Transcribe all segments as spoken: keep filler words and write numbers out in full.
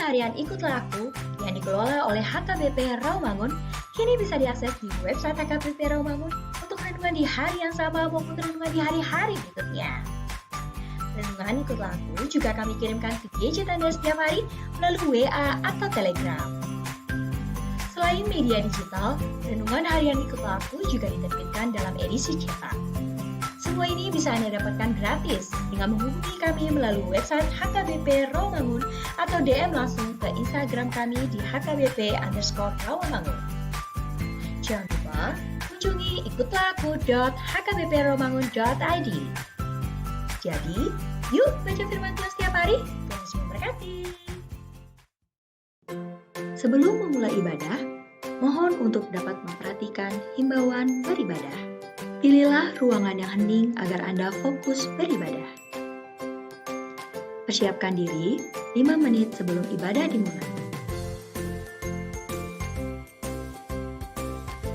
Harian Ikutlah Aku yang dikelola oleh H K B P Rawamangun kini bisa diakses di website H K B P Rawamangun untuk renungan di hari yang sama maupun renungan di hari-hari berikutnya. Renungan Ikutlah Aku juga kami kirimkan ke gadget Anda setiap hari melalui W A atau Telegram. Selain media digital, renungan harian Ikutlah Aku juga diterbitkan dalam edisi cetak. Semua ini bisa Anda dapatkan gratis dengan menghubungi kami melalui website H K B P Rawamangun atau D M langsung ke Instagram kami di H K B P underscore Rawamangun. Jangan lupa kunjungi ikutlah aku dot H K B P rawamangun dot I D. Jadi, yuk baca firman Tuhan setiap hari. Tuhan Yesus memberkati. Sebelum memulai ibadah, mohon untuk dapat memperhatikan himbauan beribadah. Pilihlah ruangan yang hening agar Anda fokus beribadah. Persiapkan diri lima menit sebelum ibadah dimulai.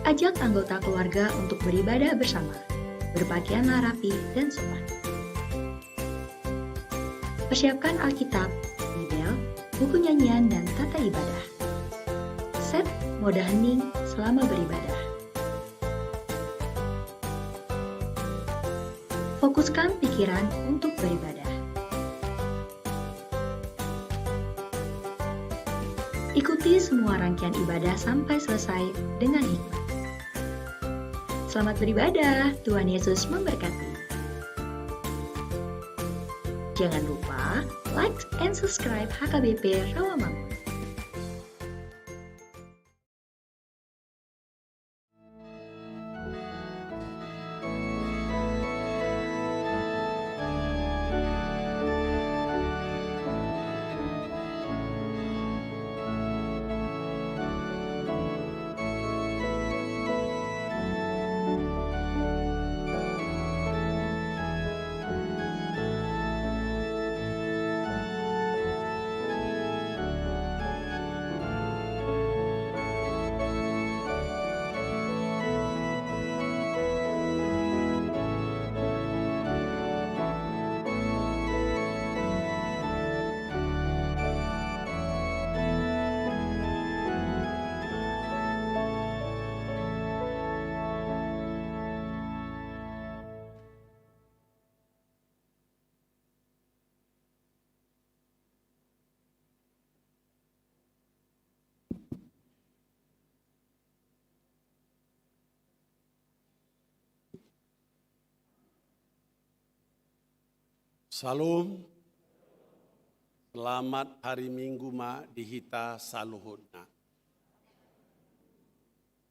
Ajak anggota keluarga untuk beribadah bersama. Berpakaianlah rapi dan sopan. Persiapkan Alkitab, Bibel, buku nyanyian, dan tata ibadah. Set mode hening selama beribadah. Fokuskan pikiran untuk beribadah. Ikuti semua rangkaian ibadah sampai selesai dengan hikmat. Selamat beribadah, Tuhan Yesus memberkati. Jangan lupa like and subscribe H K B P Rawamangun. Syalom. Selamat hari Minggu ma di hita saluhutna.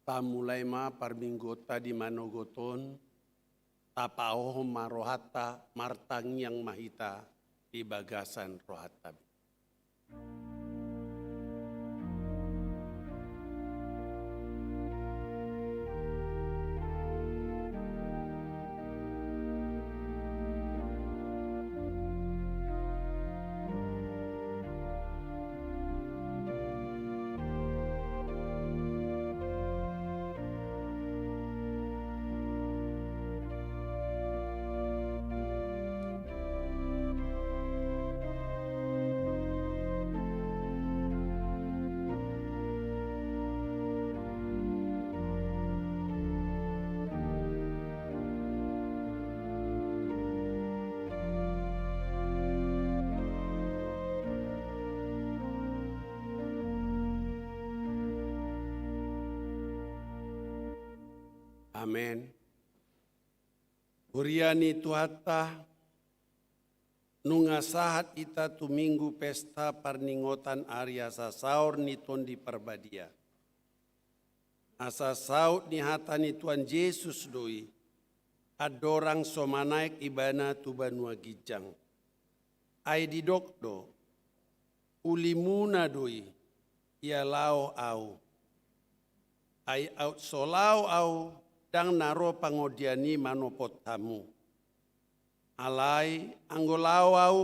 Tamulai ma parmingguonta di manogot on, tapaohom ma rohanta, martangiang ma hita di bagasan rohanta. Amen. Huria ni Tuhanta, nunga sahat hita tu Minggu pesta parningotan ari asa saor ni Tondi Parbadia. Asa saut ni hata ni Tuhan Jesus do i, andorang so manaek Ibana tu banua ginjang. Ai didok do, ulimuna do i, ia laho Ahu. Ai aut so laho Ahu, ndang na ro Pangodian i manopot hamu. Alai anggo laho Ahu,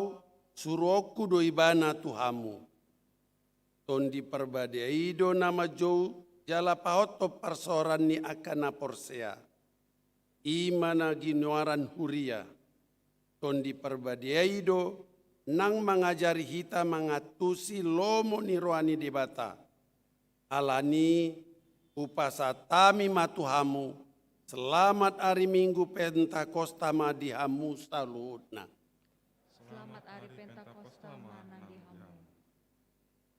suruonku do Ibana tu hamu. Tondi Parbadia i do na manjou jala pahothon parsaoran ni angka na porsea. I ma na ginoaran huria. Tondi Parbadia i do nang mangajari hita mangantusi lomo ni roha ni Debata. Alani, hupasahat hami ma tu hamu, selamat ari Minggu Pentakosta ma di hamu saluhutna. Selamat ari Pentakosta ma nang di hamu.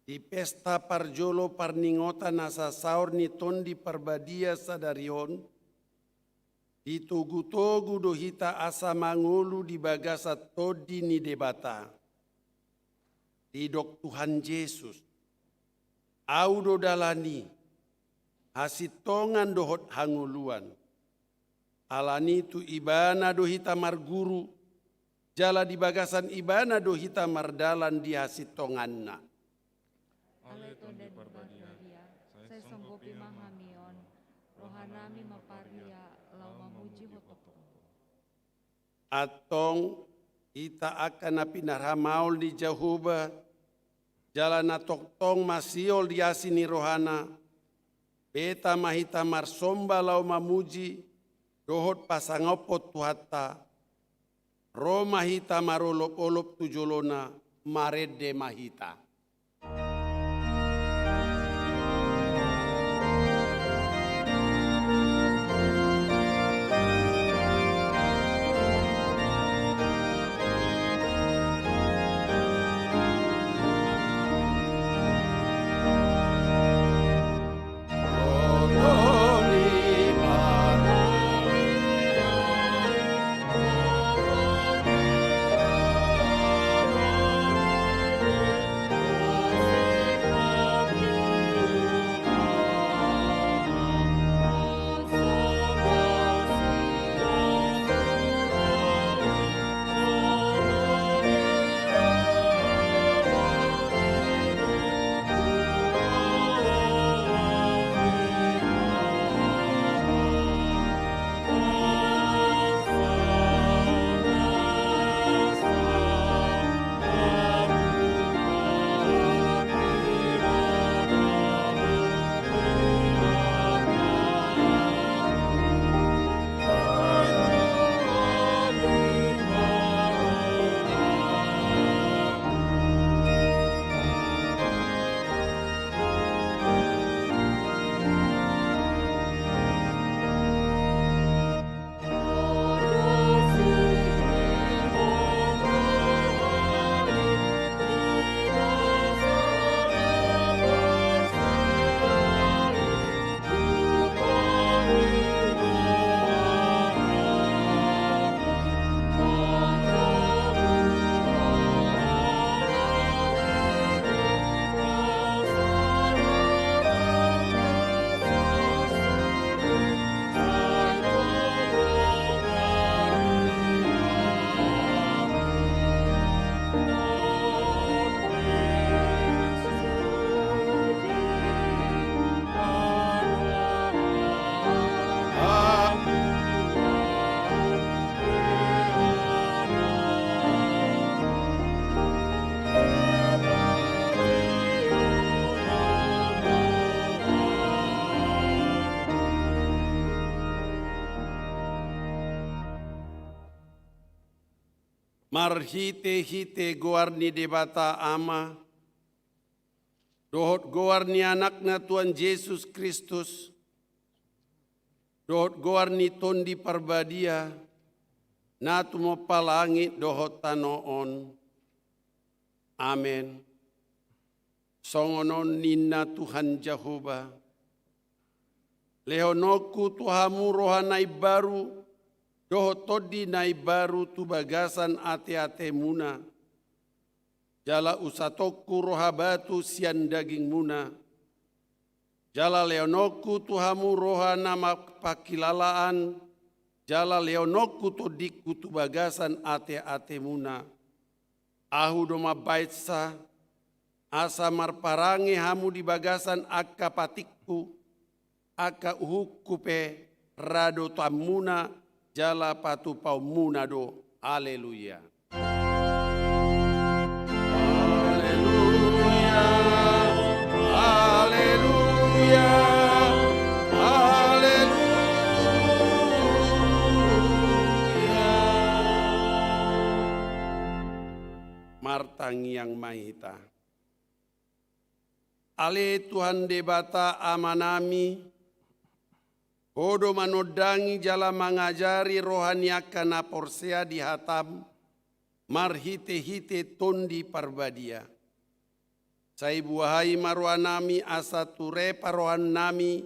Di pesta parjolo parningotan na sasaor ni Tondi Parbadia sadari on, ditogutogu do hita asa mangolu di bagasan Tondi ni Debata. Didok Tuhan Jesus, Ahu do dalan i, hasintongan dohot hangoluan. Alani tu Ibana do hita marguru, jala di bagasan Ibana do hita mardalan di hasintonganna. Ale Tondi Parbadia, sai songgopi ma hami on, rohanami ma paria laho mamuji Ho tongtong. Antong, hita angka na pinarhamaol ni Jahowa, jala na tongtong masihol di asi ni rohana, beta ma hita marsomba laho mamuji dohot pasangaphon Tuhanta. Ro ma hita marolopolop tu jolona, marende ma hita. Marhitehite goar ni Debata Ama, dohot goar ni Anakna Tuhan Jesus Kristus, dohot goar ni Tondi Parbadia, na tumompa langit dohot tano on. Amen. Songon on ninna Tuhan Jahowa, lehononku tu hamu roha na imbaru, dohot tondi na imbaru tu bagasan ateatemuna. Jala usatonku roha batu sian dagingmuna, jala lehononku tu hamu roha na marpangkilalaan, jala lehononku tondingku tu bagasan ateatemuna. Ahu do mambahensa, asa marparange hamu di bagasan angka patikku, angka uhumku pe radotanmuna jala patupaonmuna do. Haleluya. Haleluya. Haleluya. Haleluya. Mar Tangiang ma hita. Ale Tuhan Debata Amanami, Ho do manondangi jala mangajari roha ni angka na porsea di hataM marhitehite Tondi Parbadia. Sai buhai ma rohanami asa ture parrohannami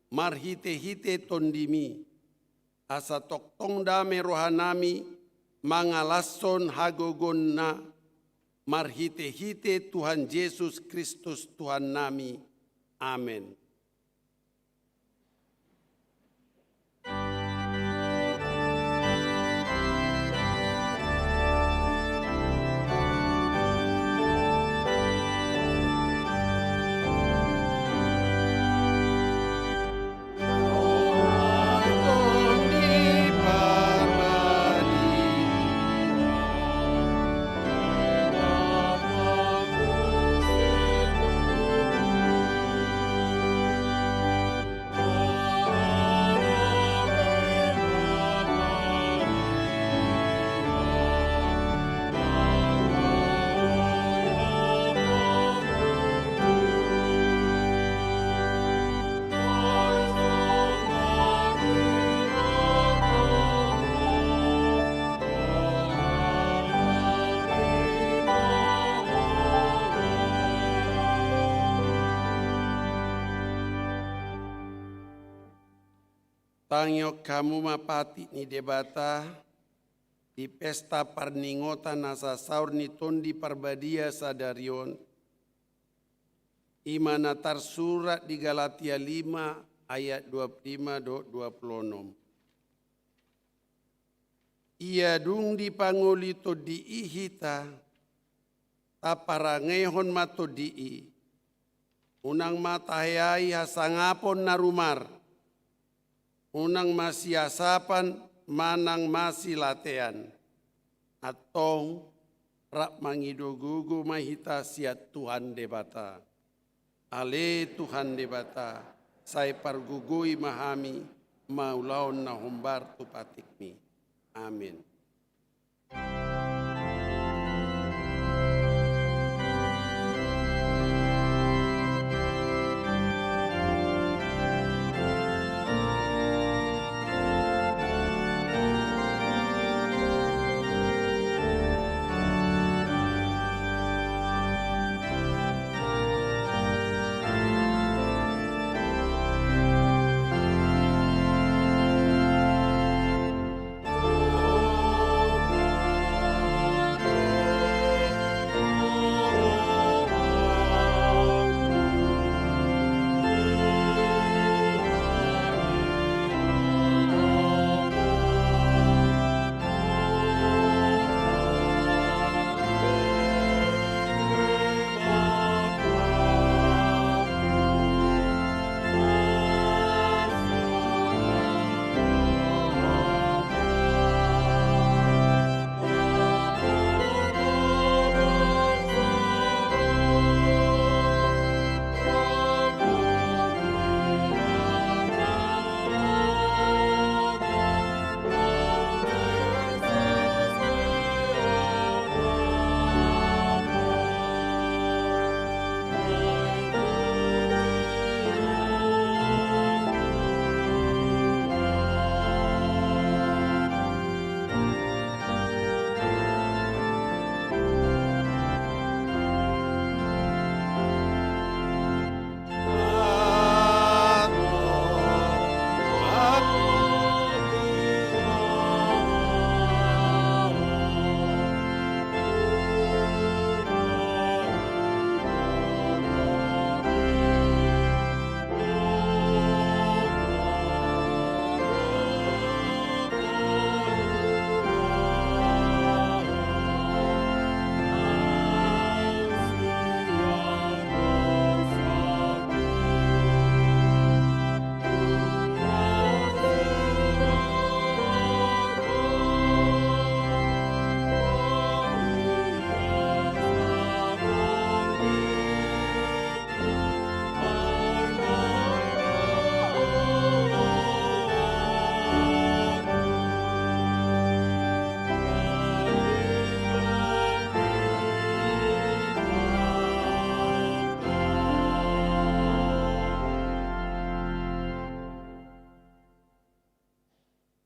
marhitehite TondiMi, asa tongtong dame rohanami mangalashon hagogoonna marhitehite Tuhan Jesus Kristus Tuhannami. Amen. Tangihon hamu ma patik ni Debata di pesta parningotan na sasaor ni Tondi Parbadia sadari on, i ma na tarsurat di Galatia lima ayat dua puluh lima dohot dua puluh onom. Ia dung dipangoli Tondi i hita, taparangehon ma Tondi i. Unang ma taheai hasangapon na rumar, unang masiasapan manang masilatean. Antong rap mangido gogo ma hita sian Tuhan Debata. Ale Tuhan Debata, sai pargogoi ma hami mangulahon na hombar tu patikMi. Amen.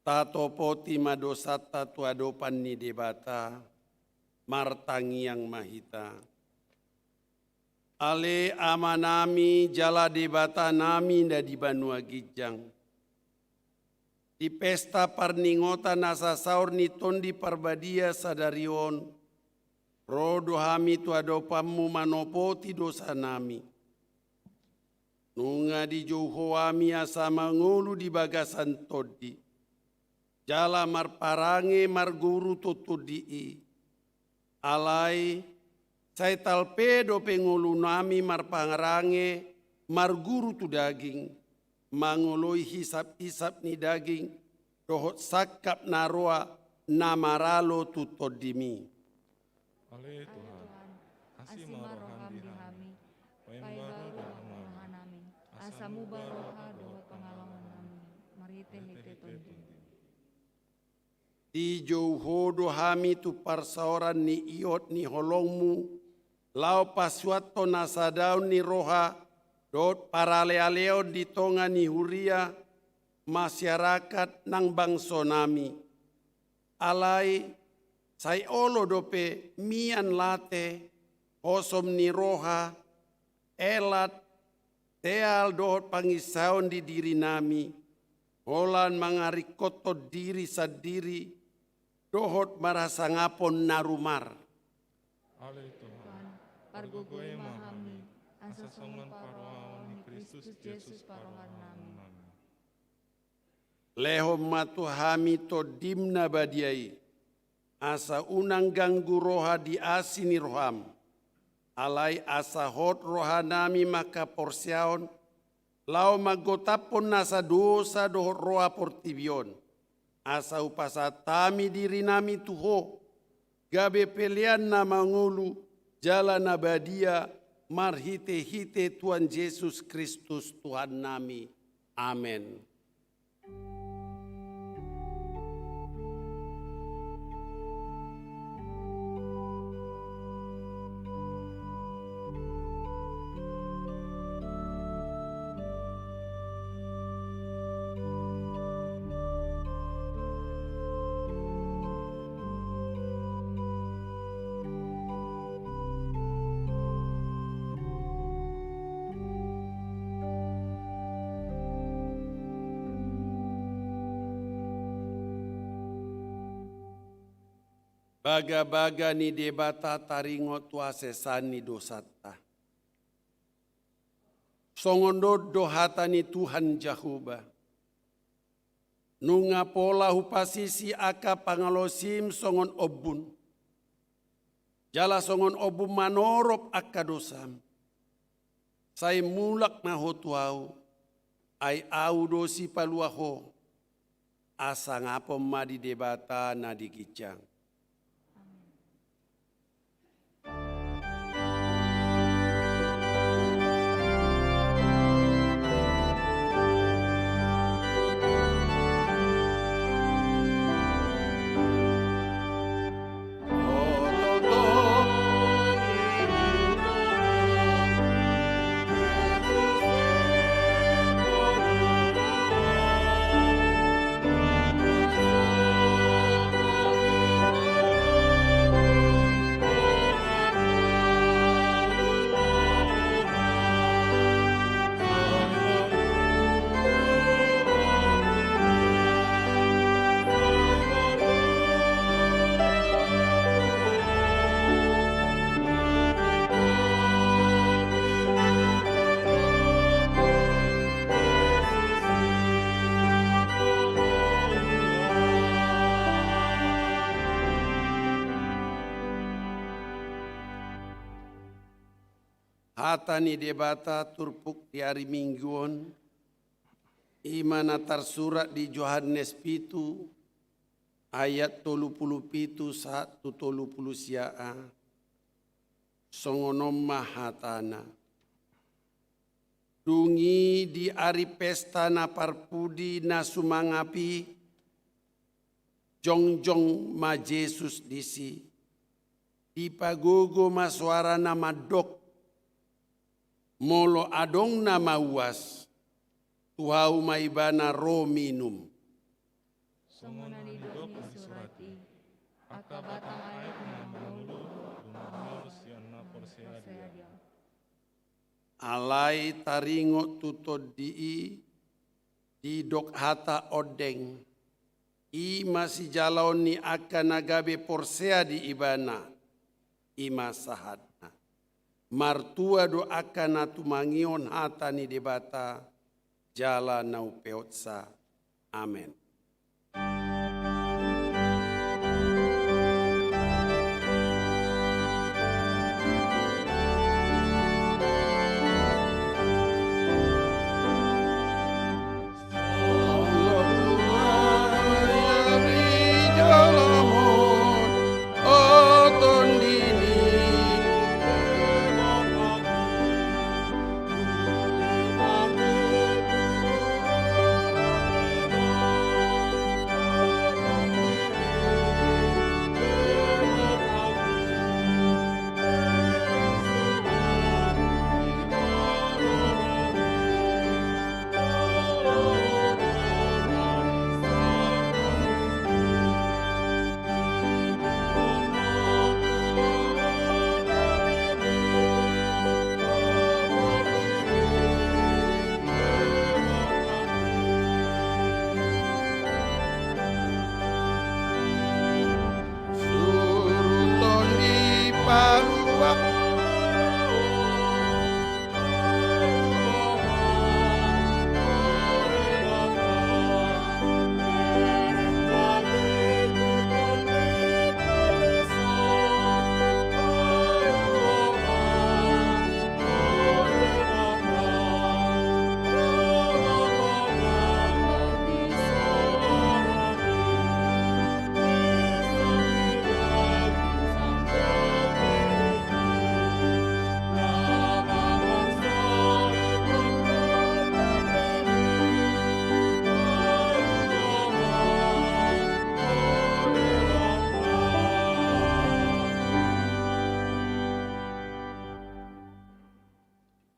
Tatopoti ma dosanta tu adopan ni Debata, martangiang ma hita. Ale Amanami jala Debatanami na di banua ginjang. Di pesta parningotan na sasaor ni Tondi Parbadia sadari on, ro do hami tu adopanmu manopoti dosanami. Nunga dijou Ho hami asa mangolu di bagasan Tondi, jala marparange marguru tu Tondi i. Alai, sai talpe dope ngolunami marparange marguru tu daging, mangoloi hisap-hisap ni daging, dohot sangkap na roa na maralo tu Tondimi. Ale Tuhan, asi ma roham di hami, paima rohanami, asa muba roha dohot pangalaman nami, marhite-hite Tondimi. Dijou Ho do hami tu parsaoran ni ihot ni holongmu, laho pasuanhon hasadaon ni roha, dohot paralealeon di tonga ni huria, masyarakat nang bangsonami. Alai, sai olo dope mian late, hosom ni roha, elat, teal dohot panginsaon di dirinami, holan mangaringkothon diri sandiri, dohot marhasangapon na rumar. Ale Tuhan, pargogoi ma hami, asa songon parrohaon ni Kristus Jesus parrohanami. Lehon ma tu hami Tondim na badia i, asa unang ganggu roha di asi ni roham, alai asa hot rohanami manghaporseaon, laho manggotaphon nasa dosa dohot roha portibi on, asa hupasahat hami dirinami tu Ho, gabe pelean na mangolu, jala na badia, marhite-hite Tuhan Jesus Kristus Tuhannami. Amen. Bagabaga ni Debata taringot tu hasesaan ni dosanta. Songon on do hata ni Tuhan Jahowa. Nunga pola hupasisi angka pangalaosim songon ombun, jala songon ombun manorop angka dosam. Sai mulak ma ho tu Ahu, ai Ahu do Sipalua ho. Hasangapon ma di Debata na di ginjang. Hata ni Debata turpuk di ari Minggu on, i ma na tarsurat di Johannes pitu, ayat tolu pulu pitu sahat tu tolu pulu sia a. Songon on ma hatana. Dung i di ari pesta na parpudi na sumangap i, jongjong ma Jesus disi. Dipagogo ma soara na mandok. Molo adong na mauas, tu Ahu ma ibana ro minum. Songon na nidok ni surat i. Angka batang aek na mangolu, dumengol sian na porsea di Au. Alai taringot tu Tondi i, didok hata ondeng, i ma sijalaon ni angka na gabe porsea di Ibana, i ma sahatna. Martua do angka na tumangihon hata ni Debata, jala na umpeopsa. Amen.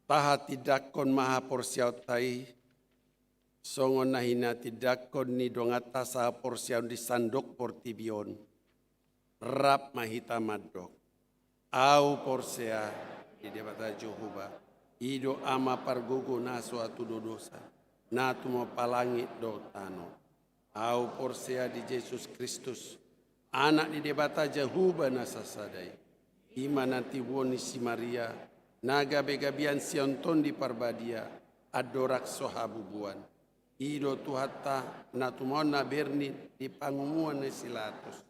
Tahatindangkon ma haporseaonta i, songon na hinatindangkon ni donganta sahaporseaon di sandok portibi on. Rap ma hita mandok. Au porsea di Debata Jahowa, i do Ama pargogo na so hatudodosan, na tumompa langit dohot tano. Au porsea di Jesus Kristus, Anak ni Debata Jahowa na sasada i. I ma na tibuon ni si Maria, na gabegabean sian Tondi Parbadia, andorang so habubuan. I do Tuhanta, na tumaon na bernit di pangumuan ni si Latus.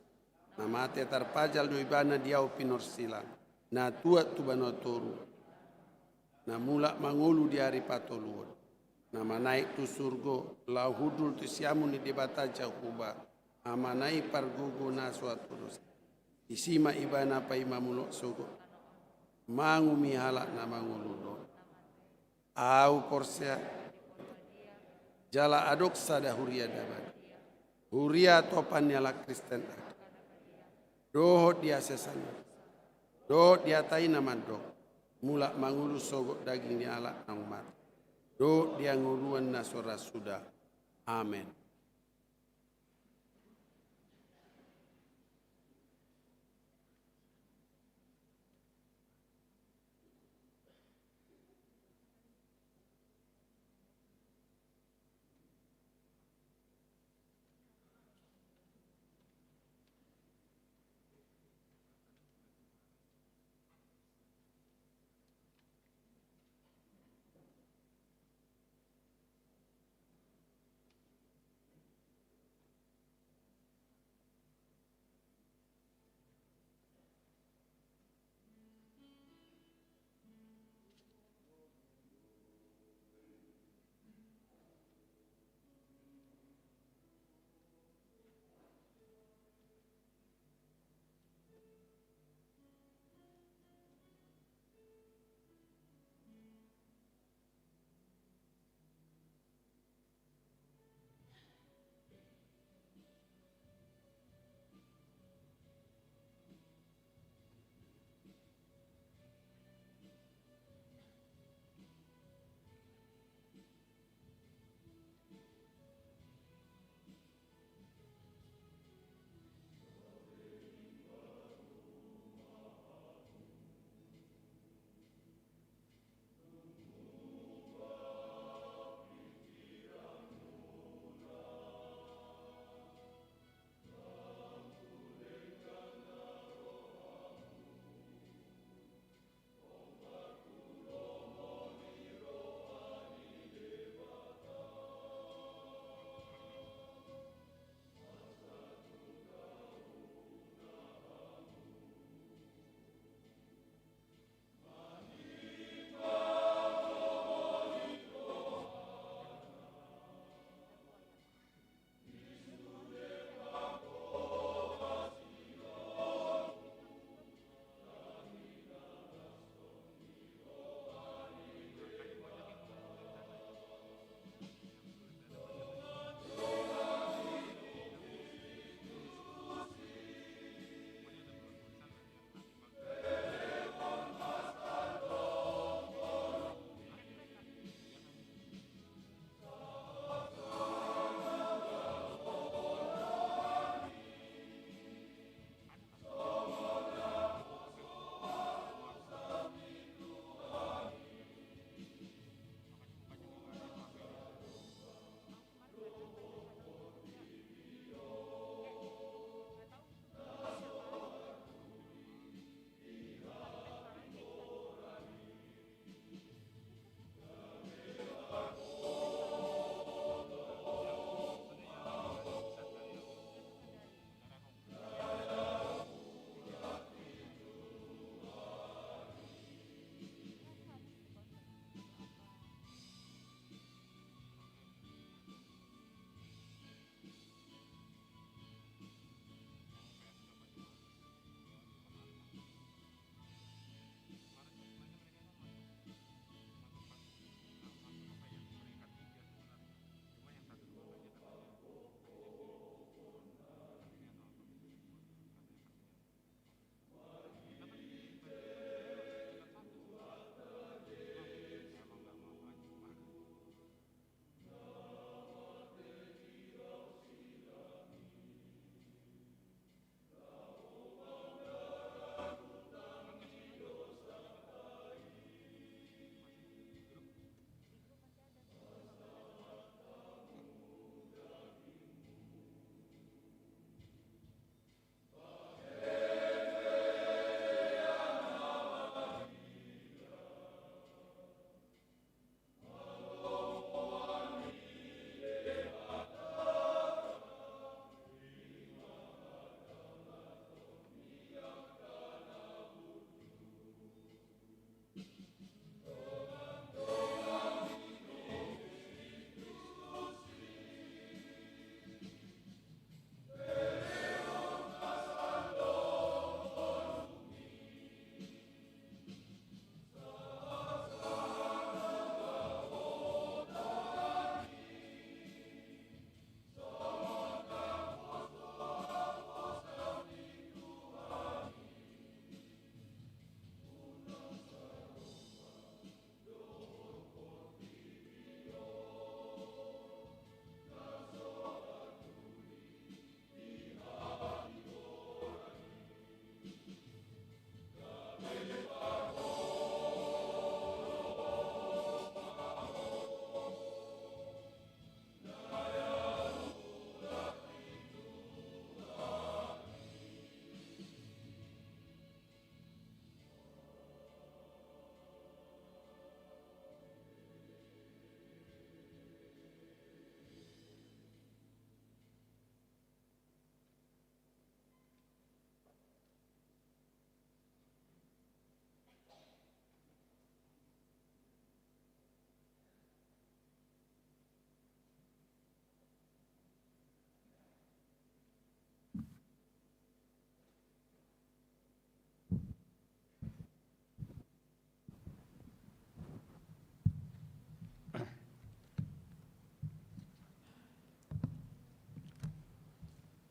Na mate tarpajal do Ibana di ahu pinorsilang, na tuat tu banua toru, na mulak mangolu di ari patoluhon, na manaek tu surgo, laho hundul tu siamun ni Debata Jahowa, Amana i pargogo na so hatudodosan. Disi ma Ibana paima mulak sogot, mangumumi halak na mangolu dohot. Au porsea, jala adong sada huria na badia. Huria topan ni halak Kristen, dohot di hasesan, dohot di hata i na mandok, mulak mangolu sogot daging ni halak naung mate, dohot di hangoluan na so ra suda. Amen.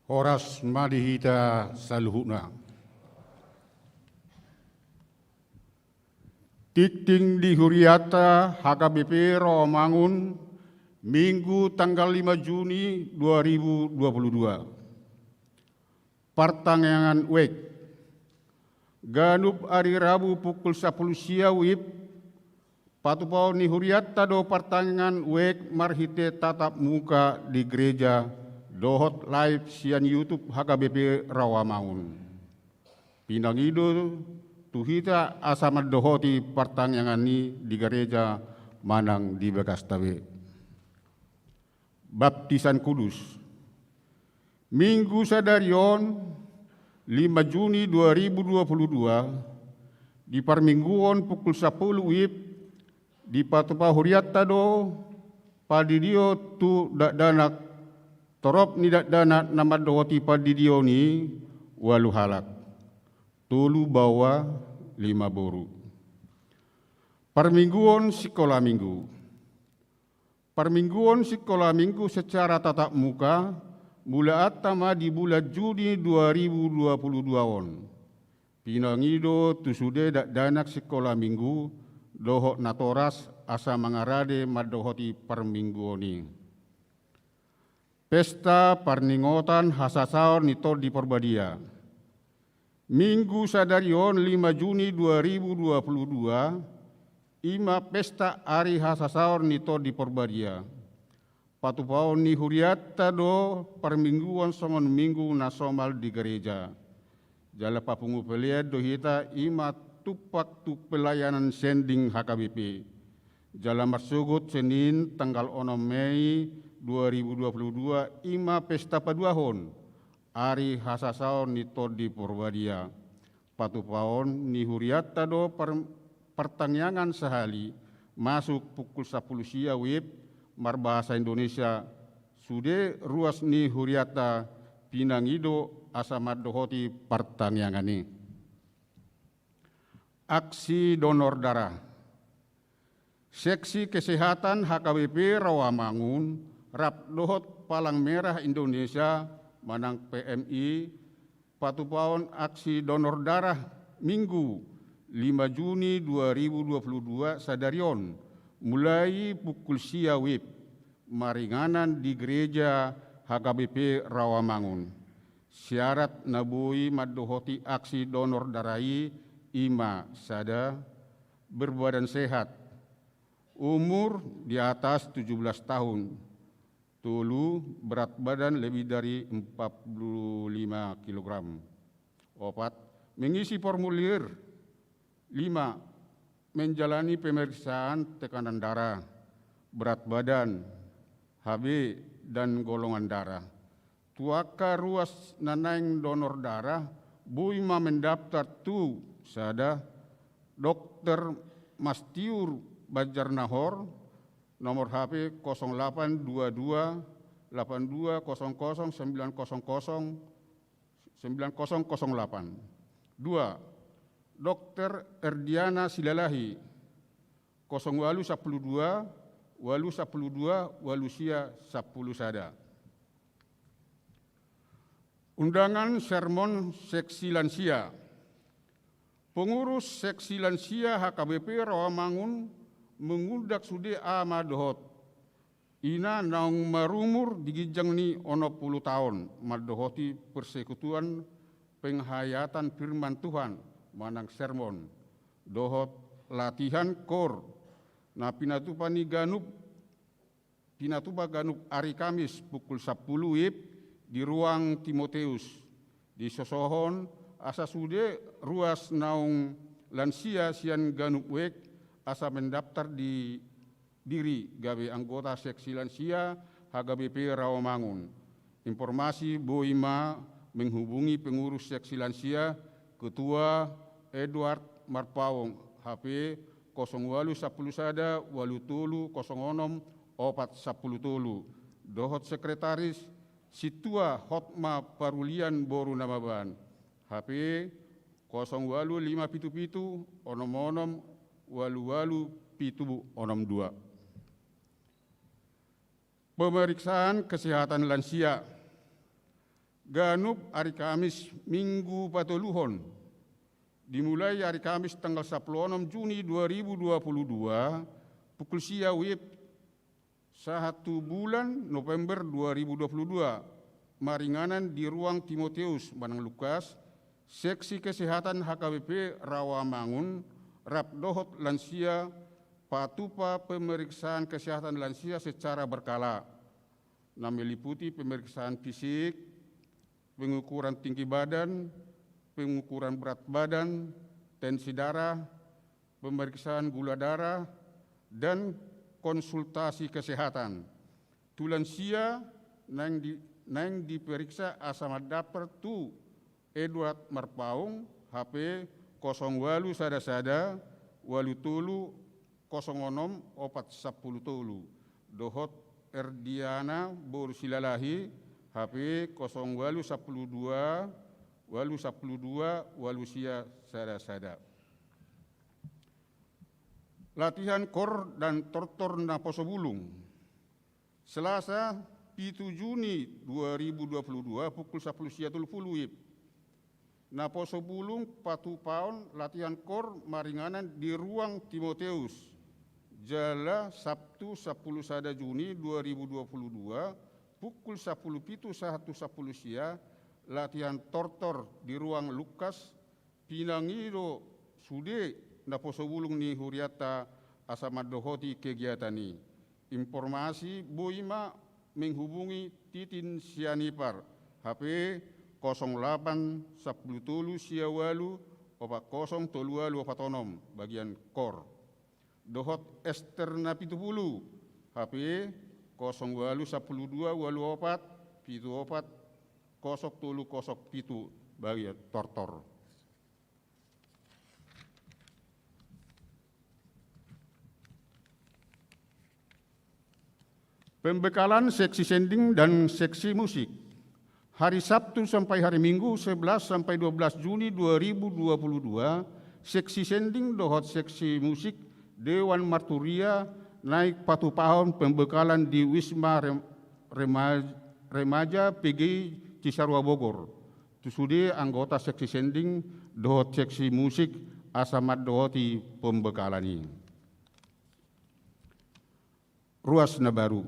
Horas ma di hita saluhutna. Tingting di hurianta H K B P Rawamangun, Minggu tanggal lima Juni dua ribu dua puluh dua. Partangiangan wijk. Ganup ari Rabu pukul sampulu sia wib, patupaon ni hurianta do partangiangan wijk marhite tatap muka di gereja dohot live sian YouTube H K B P Rawamangun. Pinangido tu hita asa mandohoti partangiangan i di gereja manang di bagasta be. Baptisan Kudus. Minggu sadari on, lima Juni dua ribu dua puluh dua, di parmingguon pukul sampulu wib, dipatupa hurianta do pandidion tu dakdanak, torop ni dakdanak na mandohoti pandidion i ualu halak, tolu baoa, lima boru. Parmingguon sikola minggu. Parmingguon sikola minggu secara tatap muka, mulaanta ma di bulan Juni dua ribu dua puluh dua on. Pinangido tu sude dakdanak sikola minggu dohot natoras asa mangarade mandohoti parmingguon i. Pesta parningotan hasasaor ni Tondi Porbadia. Minggu sadari on lima Juni dua ribu dua puluh dua, i ma pesta ari hasasaor ni Tondi Porbadia. Patupaon ni hurianta do parmingguon songon minggu na somal di gereja. Jala papungu pelean do hita i ma tumpak tu pelayanan sending H K B P. Jala marsogot Senin tanggal onom Mei dua ribu dua puluh dua i ma pesta paduahon ari hasasaon ni Tondi Porbadia. Patupaon ni hurianta do par-, partangiangan sahali masuk pukul sampulu sia wib marbahasa Indonesia, sude ruas ni hurianta pinangido asa mandohoti partangiangan i. Aksi donor darah. Seksi Kesehatan H K B P Rawamangun rap dohot Palang Merah Indonesia manang P M I patupaon aksi donor darah Minggu lima Juni dua ribu dua puluh dua sadari on, mulai pukul sia wib, maringanan di gereja H K B P Rawamangun. Syarat na boi mandohoti aksi donor darah i i ma sada, berbadan sehat, umur di atas tujuh belas tahun, tolu, berat badan lebih dari empat puluh lima kilogram, opat, mengisi formulir, lima, menjalani pemeriksaan tekanan darah, berat badan, H B, dan golongan darah. Tu angka ruas na naeng donor darah, boi ma mendaftar tu sada, Dokter Mastiur Banjarnahor, nomor H P kosong delapan dua dua delapan dua kosong kosong sembilan kosong kosong sembilan kosong kosong delapan. Dua, Dokter Erdiana Silalahi, kosong ualu sampulu dua, ualu sampulu dua, ualu sia sampulu sada. Undangan sermon seksi lansia. Pengurus seksi lansia H K B P Rawamangun mengundang sude ama dohot ina naung marumur di ginjang ni onom pulu taon mandohoti persekutuan penghayatan firman Tuhan manang sermon dohot latihan koor na pinatupa ni ganup, pinatupa ganup ari Kamis pukul sampulu wib di ruang Timoteus. Disosohon asa sude ruas naung lansia sian ganup wijk asa mendaftar di diri gabe anggota seksi lansia H K B P Rawamangun. Informasi boi ma menghubungi pengurus seksi lansia, Ketua Edward Marpaung, H P kosong ualu sampulu sada ualu tolu kosong onom opat sampulu tolu, dohot sekretaris Sintua Hotma Parulian boru Nababan, H P kosong ualu lima pitu pitu onom onom ualu ualu pitu onom dua. Pemeriksaan kesehatan lansia. Ganup ari Kamis minggu patoluhon, dimulai ari Kamis tanggal sapuluh onom Juni dua ribu dua puluh dua, pukul sia wib, sahat tu bulan November dua ribu dua puluh dua, maringanan di ruang Timoteus manang Lukas, seksi kesehatan H K B P Rawamangun, rap dohot lansia, patupa pemeriksaan kesehatan lansia secara berkala, na meliputi pemeriksaan fisik, pengukuran tinggi badan, pengukuran berat badan, tensi darah, pemeriksaan gula darah, dan konsultasi kesehatan. Tu lansia naeng di, naeng diperiksa asa mandaptar tu Edward Marpaung, H P kosong walu sada sada, walu tolu, kosong onom, opat sampulu tolu, dohot Erdiana boru Silalahi, H P kosong walu sampulu dua, walu sampulu dua, walu sia sada sada. Latihan kor dan tortor naposo bulung. Selasa, pitu Juni dua ribu dua puluh dua, pukul sapuluh sia tolu puluh wib. Naposo bulung patupaon latihan kor maringanan di ruang Timoteus. Jala Sabtu, sapuluh sada Juni dua ribu dua puluh dua, pukul sapuluh pitu sahat tu sapuluh sia, latihan tortor di ruang Lukas, pinangido sude naposo bulung ni hurianta asa mandohoti kegiatan i. Informasi boi ma menghubungi Titin Sianipar, H P kosong lapan sampulu tolu sia walu opat kosong tolu walu opat onom, bagian kor. Dohot Ester Napitupulu, H P kosong walu sampulu dua walu opat pitu opat kosong tolu kosong pitu, bagian tortor. Pembekalan seksi sending dan seksi musik. Hari Sabtu sampai hari Minggu, sebelas sampai dua belas Juni dua ribu dua puluh dua, seksi sending dohot seksi musik Dewan Marturia naeng patupahon pembekalan di Wisma Rem-, Rema-, Remaja P G I Cisarua Bogor. Tu sude anggota seksi sending dohot seksi musik asa mandohoti pembekalan i. Ruas na baru.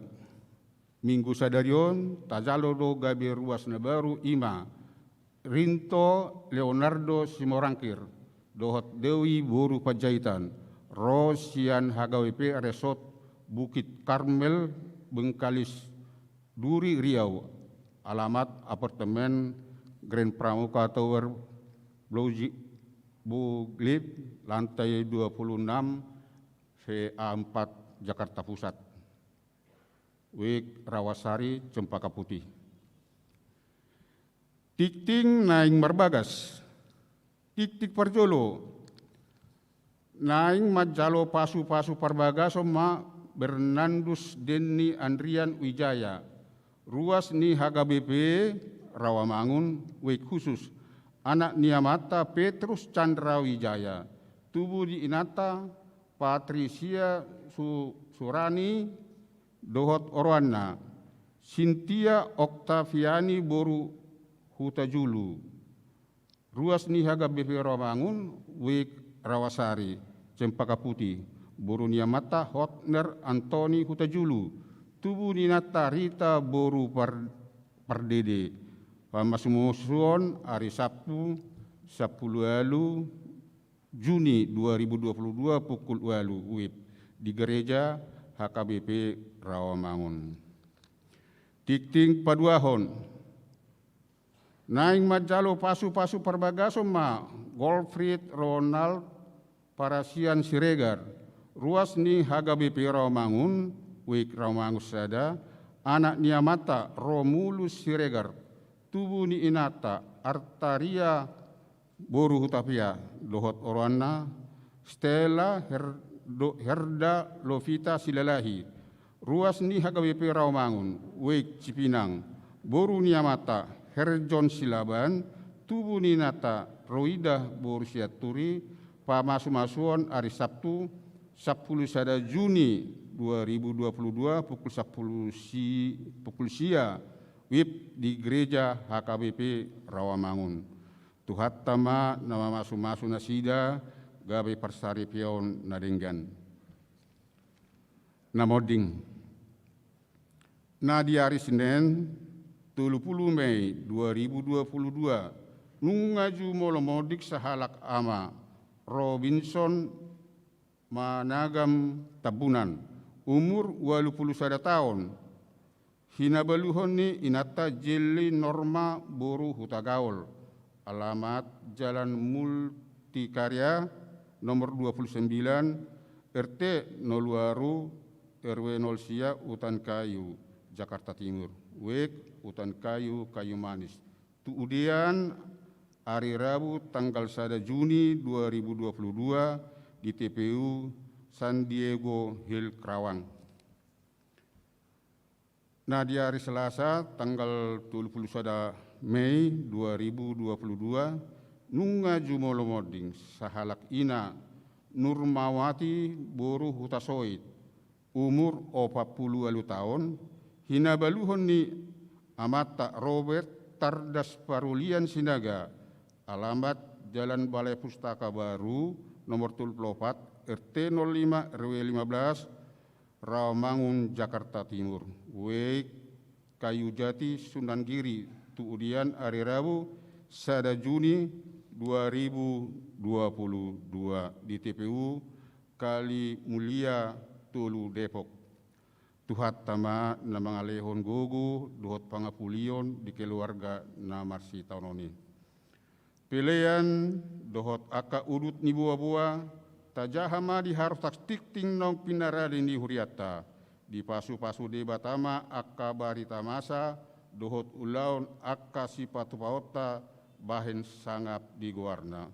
Minggu sadari on, tajalo do gabe ruas na baru, i ma Rinto Leonardo Simorangkir dohot Dewi boru Panjaitan, ro sian H K B P Resort Bukit Karmel, Bengkalis Duri, Riau, alamat apartemen Grand Pramuka Tower, Blue Ji-, Blue Leaf, lantai dua puluh enam, V A empat, Jakarta Pusat. Wijk Rawasari, Cempaka Putih. Tingting naeng marbagas. Tingting parjolo. Naeng manjalo pasupasu parbagason ma Bernandus Denny Andrian Wijaya, ruas ni H K B P Rawamangun, Wijk Khusus, anak ni amanta Petrus Chandra Wijaya, tubu ni inanta Patrisia Su-, Surani dohot oroanna Sintia Oktaviani boru Hutajulu, ruas ni H K B P Rawamangun, Wijk Rawasari, Cempaka Putih, boru ni amanta Hotner Antoni Hutajulu, tubu ni inanta Rita boru Par-, Pardede. Pamasumasuon ari Sabtu, sapuluh ualu Juni dua ribu dua puluh dua, pukul ualu wib, di gereja H K B P Rawamangun. Tingting paduahon. Naeng manjalo pasupasu parbagason ma Golfried Ronald Parasian Siregar, ruas ni H K B P Rawamangun, Wijk Rawamangun Sada, anak ni amanta Romulus Siregar, tubu ni inanta Artaria boru Hutapea, dohot oroanna Stella Herdo-, Herda Lovita Silalahi, ruas ni H K B P Rawamangun, Wijk Cipinang, boru ni amanta Herjon Silaban, tubu ni inanta Roida boru Sianturi. Pamasumasuon ari Sabtu, sapuluh sada Juni dua ribu dua puluh dua, pukul sapuluh si-, pukul sia WIB di Gereja H K B P Rawamangun. Tuhanta ma na mamasumasu nasida gabe parsaripeon na denggan. Na monding. Na di ari Senen, tolu pulu Mei dua ribu dua pulu dua, nunga jumolo monding sahalak ama, Robinson Managam Tambunan, umur ualu pulu sada taon, hinabaluhon ni inanta Jelly Norma boru Hutagaol, alamat Jalan Multikarya nomor dua pulu sembilan, R T nol waru, R W nol sia, Utan Kayu, Jakarta Timur. WIB Utan Kayu, Kayu Manis. Tu udean ari Rabu tanggal sada Juni dua ribu dua pulu dua di T P U San Diego Hill Karawang. Na di ari Selasa tanggal tolu pulu sada Mei dua ribu dua pulu dua, nunga jumolo monding sahalak ina, Nurmawati boru Hutasoit, umur opat pulu ualu taon, hinabaluhon ni amanta Robert Tardas Parulian Sinaga, alamat Jalan Balai Pustaka Baru nomor tolu pulu opat, R T nol lima, R W lima belas, Rawamangun, Jakarta Timur. WIB Kayu Jati, Sunan Giri, tu udean ari Rabu sada Juni dua ribu dua pulu dua di T P U Kali Mulia tolu, Depok. Tuhanta ma na mangalehon gogo dohot pangapulion di keluarga na marsitaonon i. Pelean dohot angka udut ni boaboa, tajaha ma di harotas tingting naung pinarade ni hurianta, dipasupasu Debata ma angka barita masa dohot ulaon angka sipatupaonta bahen sangap di goarna.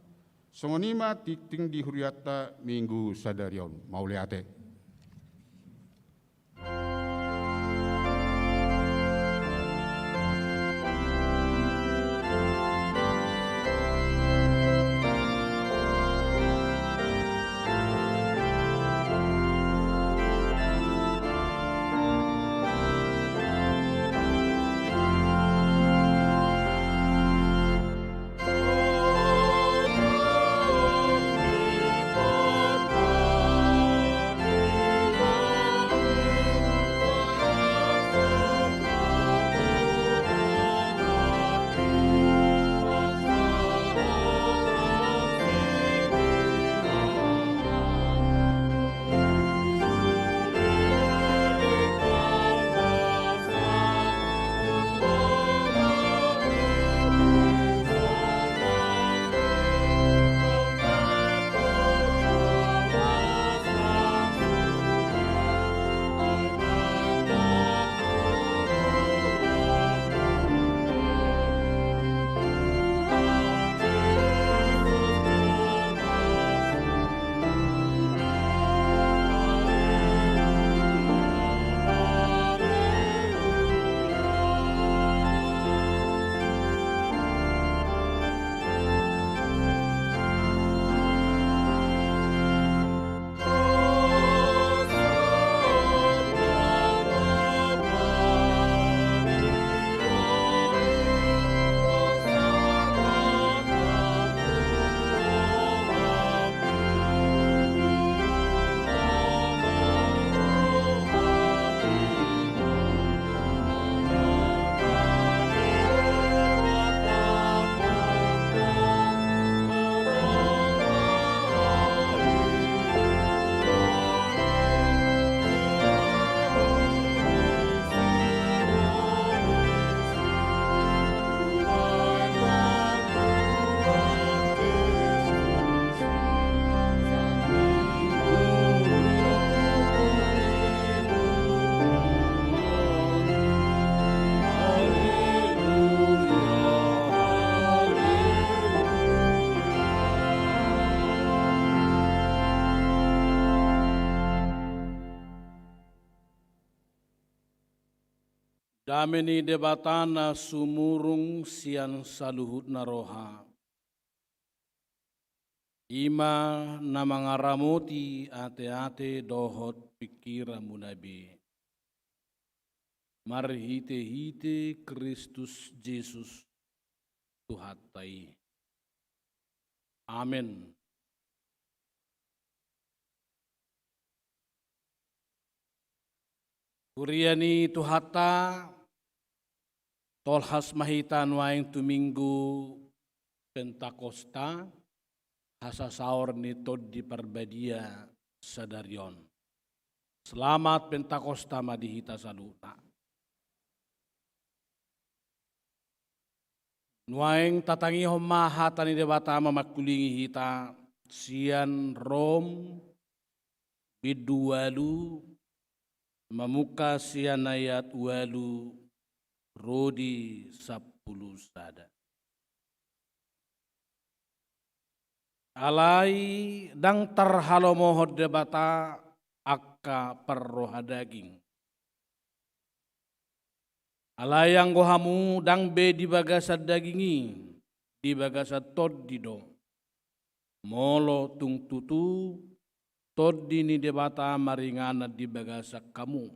Songon i ma tingting di hurianta minggu sadari on. Mauliate. Dame ni Debata na sumurung sian saluhutna roha, i ma na mangaramoti ateate dohot pingkiranmuna be. marhite-hite Kristus Jesus Tuhanta i. Amen. Huria ni Tuhanta, tolhas ma hita nuaeng tu Minggu Pentakosta, hasasaor ni Tondi Parbadia sadari on. Selamat Pentakosta ma di hita saluhutna. Nuaeng tatangihon ma hata ni Debata mamangkulingi hita sian Rom bindu ualu, mamungka sian ayat ualu ro di sampulu sada. Alai ndang tarhalomohon Debata angka parroha daging. Alai anggo hamu ndang be di bagasan daging i, di bagasan Tondi do. Molo tung tutu Tondi ni Debata maringanan di bagasan hamu.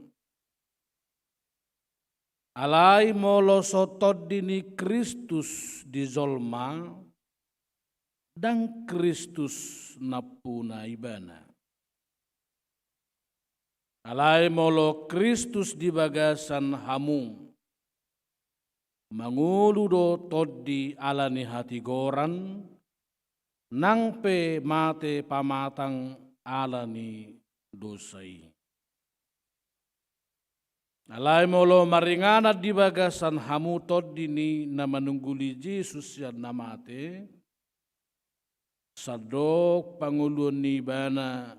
Alai molo so Tondi ni Kristus di jolma, ndang Kristus nampuna ibana. Alai molo Kristus di bagasan hamu, mangolu do Tondi ala ni hatigoran, nang pe mate pamatang ala ni dosa i. Alai molo maringanan di bagasan hamu Tondi ni na manungguli Jesus sian na mate, sandok pangoluon ni ibana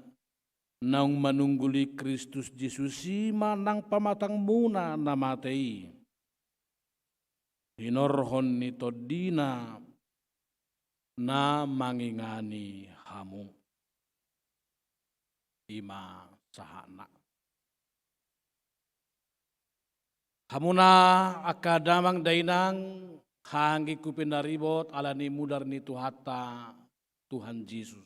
naung manungguli Kristus Jesus i ma nang pamatangmuna na mate i, hinorhon ni Tondina na mangingani hamu. I ma sahatna. Hamuna angka damang dainang, haha anggi hu pinaribot ala ni mudar ni Tuhanta, Tuhan Jesus.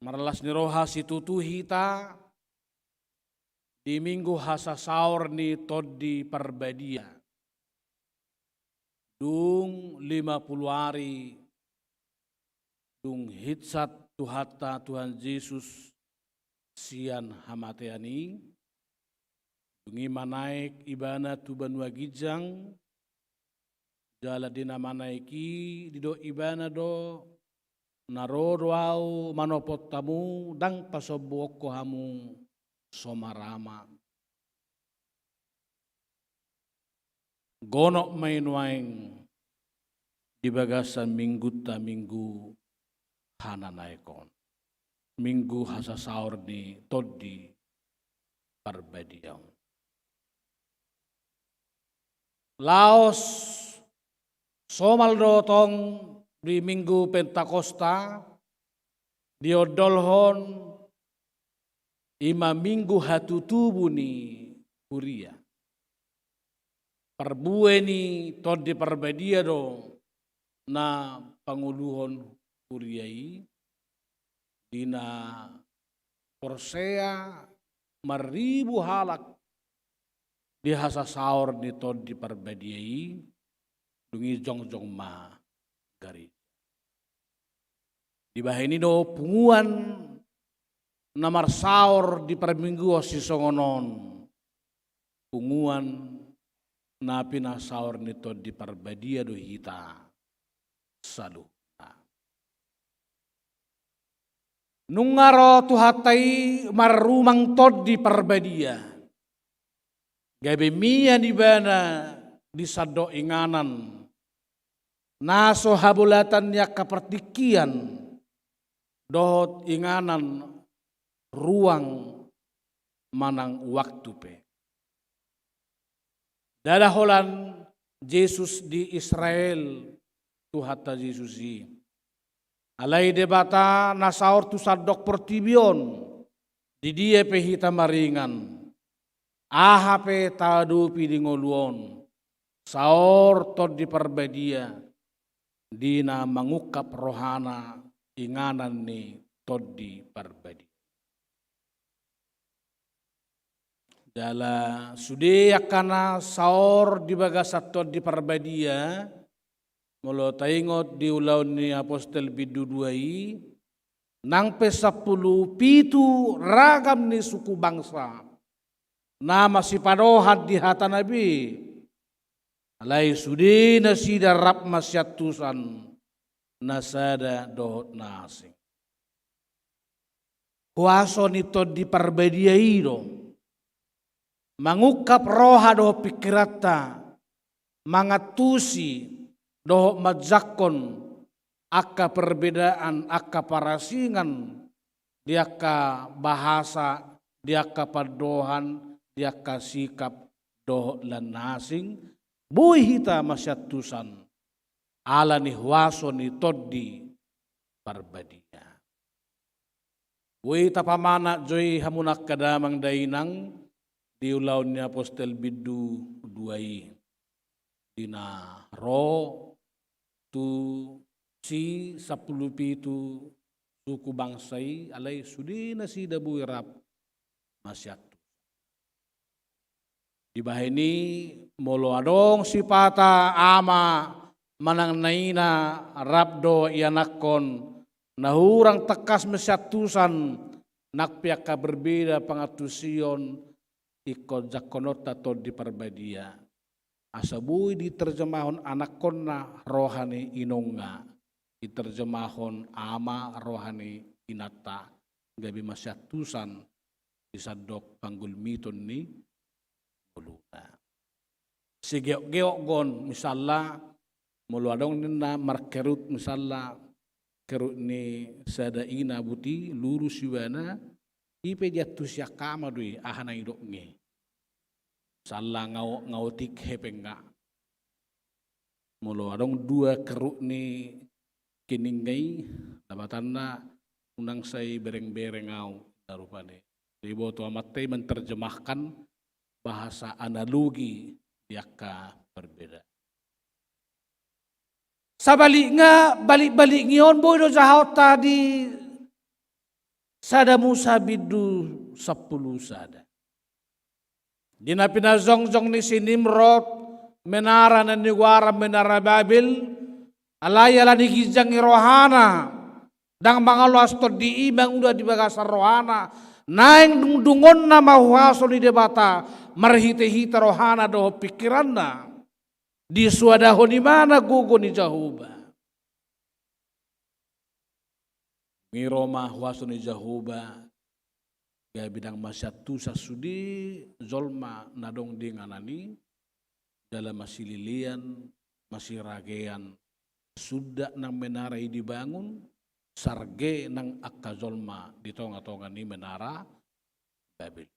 Marlas ni roha situtu hita di Minggu hasasaor ni Tondi Parbadia. Dung lima pulu ari dung hinsat Tuhanta Tuhan Jesus sian hamatean i, dung i manaek ibana tu banua ginjang, jala di na manaek i didok ibana do, na ro do ahu manopot hamu, ndang pasombuonku hamu somarama. Gonop ma i nuaeng di bagasan Minggunta Minggu Hananaekon, Minggu hasasaor ni Tondi Parbadia on. Laos somal do tong di Minggu Pentakosta, diondolhon i ma Minggu hatutubu ni huria. Parbue ni Tondi Parbadia do na pangoluhon huria i, di na porsea marribu halak di hasasaor ni Tondi Parbadia i, dung i jongjong ma gareja. Dibahen i do punguan na marsaor di parmingguon sisongon on, punguan na pinasaor ni Tondi Parbadia do hita saluhutna. Nunga ro Tuhanta i marrumang Tondi Parbadia, gabe mian ibana di sandok inganan na so habolatan ni angka partingkian dohot inganan ruang manang waktu pe. Ndada holan Jesus di Israel, Tuhanta Jesus i. Alai Debata na saor tu sandok portibi on, di dia pe hita maringan, aha pe taadopi di ngolu on, saor Tondi Parbadia, di na mangungkap rohana inganan ni Tondi Parbadia. Jala sude angka na saor di bagasan Tondi Parbadia, molo taingot di Ulaon ni Apostel bindu dua i, nang pe sampulu pitu ragam ni suku bangsa na masipadohan di hatana be, alai sude nasida rap masiantusan, na sada dohot na asing. Huaso ni Tondi Parbadia i do mangungkap roha dohot pingkiranta, mangantusi dohot manjangkon angka perbedaan, angka parasingan di angka bahasa, di angka pandohan, di angka sikap dohot lan na asing, boi hita masiantusan ala ni huaso ni Tondi Parbadia. Boi tapamanat jo i hamu angka damang dainang di Ulaon ni Apostel bindu dua i, di na ro tusi sampulu pitu suku bangsa i, alai sude nasida boi rap masiantusan. Dibahen i, molo adong sipata ama manang na ina rap dohot ianakhon na hurang tangkas masiantusan, nang pe angka berbeda pangantusion, ingkon jangkononta Tondi Parbadia. Asa boi diterjemahon anakhonna roha ni inongna, diterjemahon ama roha ni inanta, gabe masiantusan di sandok panggulmiton ni ngoluna. Sigeokgeok do on, misalna, molo adong ninna markerut, misalna, kerut ni sada ina, buti lurus ibana, i pe diantusi angka ama do i, aha na nidokna i. Misalna, ngaotik hepengna. Molo adong dua kerut ni keningna i, lapatanna, unang sai berengbereng au, na rupani. Diboto amanta i menterjemahkan bahasa analogi di angka perbedaan. Sabalikna, balikbalik ni on boi do jahaonta di Sada Musa bindu sampulu sada. Di na pinajongjong ni si Nimrod menara na nigoaran menara Babel, alai ala ni ginjang ni rohana, ndang mangaloas tondi i mangula di bagasan rohana, naeng dungdungonna ma huaso ni Debata marhitehite rohana dohot pingkiranna. Disuadahon ibana gogo ni Jahowa. Dung i ro ma huaso ni Jahowa, gabe ndang masiantusan sude jolma na adong di inganan i, jala masilelean, masiragean, sundat nang menara i dibangun, sarge nang angka jolma di tongatonga ni menara Babel.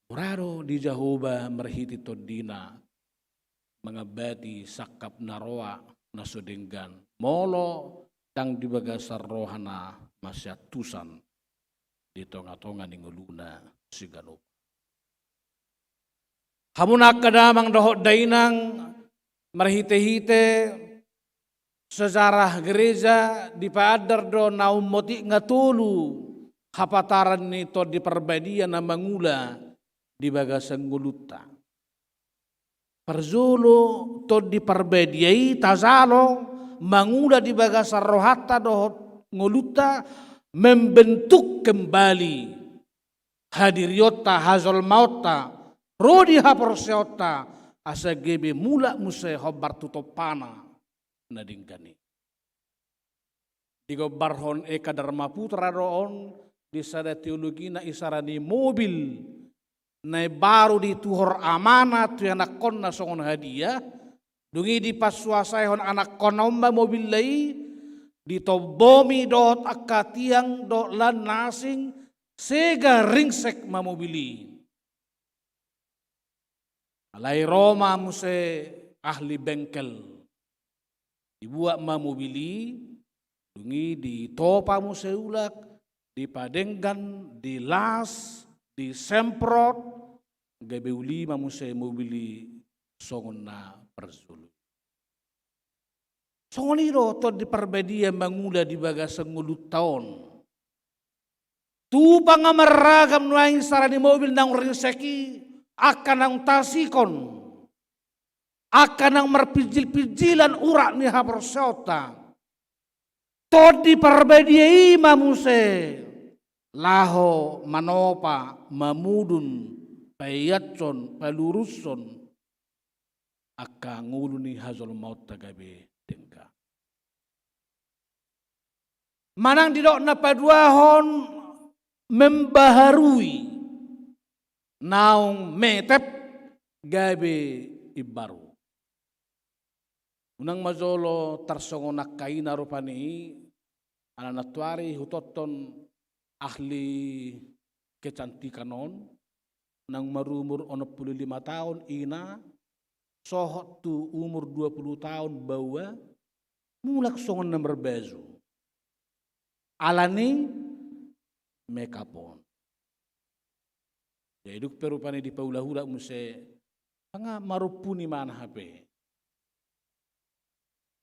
Mura do di Jahowa marhite tondina mangambati sangkap na roa na so denggan, molo ndang di bagasan rohana masiantusan di tongatonga ni ngoluna siganup. Hamuna angka damang dohot dainang, marhitehite sejarah gereja dipaandar do na ummotik nga tolu hapataran ni Tondi Parbadia na mangula di bagasan ngolunta. Parjolo, Tondi Parbadia i tajalo mangula di bagasan rohanta dohot ngolunta, membentuk kembali hadirionta, hajolmaonta, ro di haporseaonta, asa gabe mulak muse hombar tu tompana na denggan i. Digombarhon Eka Darmaputra do on di sada teologi na isara ni mobil na imbaru dituhor amana tu ianakhonna songon hadiah, dung i dipansuasaihon anakhonna on ma mobilna i, ditombomi dohot angka tiang dohot lan na asing, sega ringsek ma mobil i. Alai ro ma muse ahli bengkel. Dibuat ma mobil i, dung i ditopa muse ulak, dipadenggan, dilas, disemprot, gabe uli ma muse mobil i songon na parjolo. Songon i do Tondi Parbadia mangula di bagasan ngolunta on. Tupa nga marragam nuaeng sara ni mobil naung ringsek i, angka naung tasikon, angka naung marpinjil-pinjilan urat ni haporseaonta. Tondi Parbadia i ma muse laho manopa, mamudun, paiashon, palurushon angka ngolu ni hajolmaonta gabe denggan. Manang didok na paduahon, membaharui, naung metep gabe imbaru. Unang ma jolo tarsongon angka ina rupani, ala nantoari hutonton ahli kecantikan on, naung marumur onom pulu lima taon ina, sohot tu umur dua pulu taon baoa, mulak songon na marbaju. Ala ni makeup on. Jadi dung pe rupani dipaulak-ulak muse, nga marompu ni mana hape.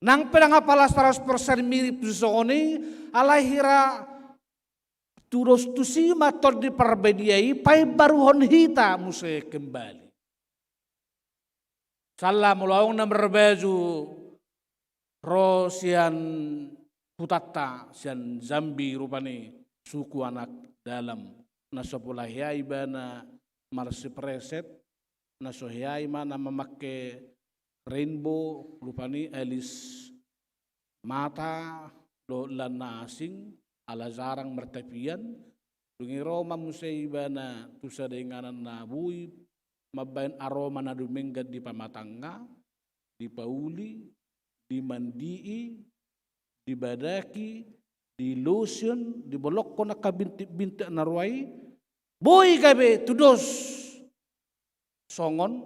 Nang pe ndang apala saratus persen mirip tu songon i, alai hira tudos tusi ma Tondi Parbadia i paimbaruhon hita muse kembali. Sala molo adong na marbaju ro sian hutanta, sian Jambi rupani, suku anak dalam, na so pola hea ibana marsipreset, na so hea i ma na mamangke rainbow rupani, alis mata dohot lan na asing, ala jarang martapian. Dung i ro ma muse ibana tu sada inganan na boi mambaen aroma na dumenggan, dipamatangka, dipauli, dimandii, dibadaki, dilotion, dibolokkon angka bintik-bintik na rua i, boi gabe tudos songon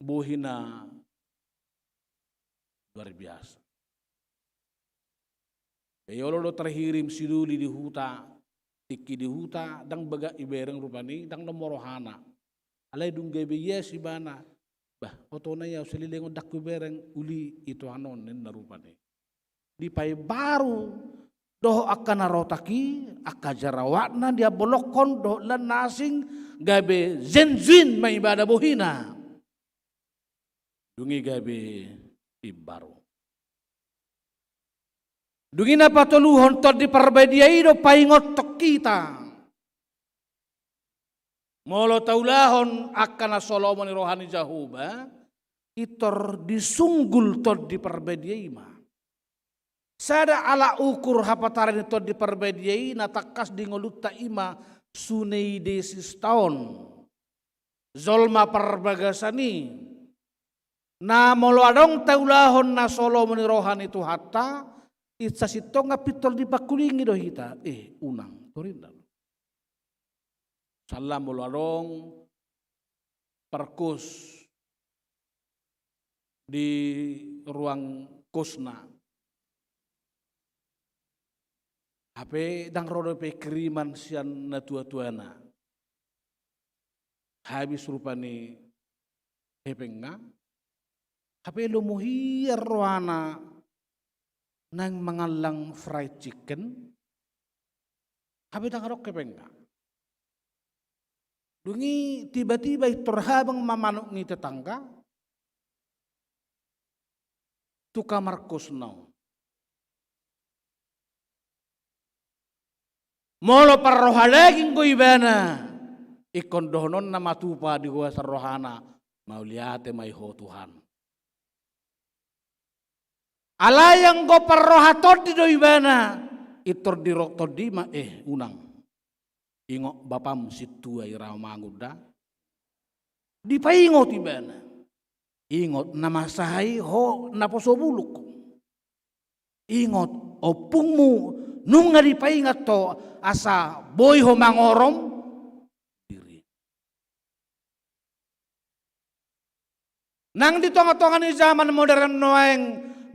bohi na luar biasa. Jadi olo do tarhirim sidoli di huta, tingki di huta, ndang bagak ibereng rupani, ndang dohot rohana. Alai dung gabe ias ibana, bah, oto na ia, salilengon ndang hubereng, uli ito anon, ninna rupani. Dipaimbaru dohot angka na rotak i, angka jerawatna diambolokkon dohot lan na asing, gabe jenjin ma ibana bohina. Dung i gabe imbaru. Dung i na patoluhon, Tondi Parbadia i do paingothon hita. Molo taulahon angka na so lomo ni roha ni Jahowa, pintor disunggul Tondi Parbadia i ma. Sada alat ukur hapataraan ni Tondi Parbadia i na tangkas di ngolunta i ma suneidesis taon. Jolma parbagasan i. Na molo adong taulahon na so lomo ni roha ni Tuhanta, i sasintongna pintor dipangkulingi do hita. Eh, unang, torinda. Sala molo adong parkos di ruang kosna. Hape ndang ro dope kiriman sian natuatuana. Habis rupani hepengna. Hape lomo hian rohana naeng mangallang fried chicken. Hape ndang adong hepengna. Dung i tiba-tiba pintor habang ma manuk ni tetangga tu kamar kosna on. Molo parroha daging do ibana, ingkon dohononna ma tupa di huasan rohana, mauliate ma i ho Tuhan. Alai anggo parroha tondi do ibana, pintor didok tondi ma, eh, unang. Ingot bapam sintua i ra mangan da. Dipaingot ibana. Ingot na masa i ho naposo bulung. Ingot ompungmu nunga dipaingot ho asa boi ho mangorom diri. Nang di tonga-tonga ni zaman modern nuaeng,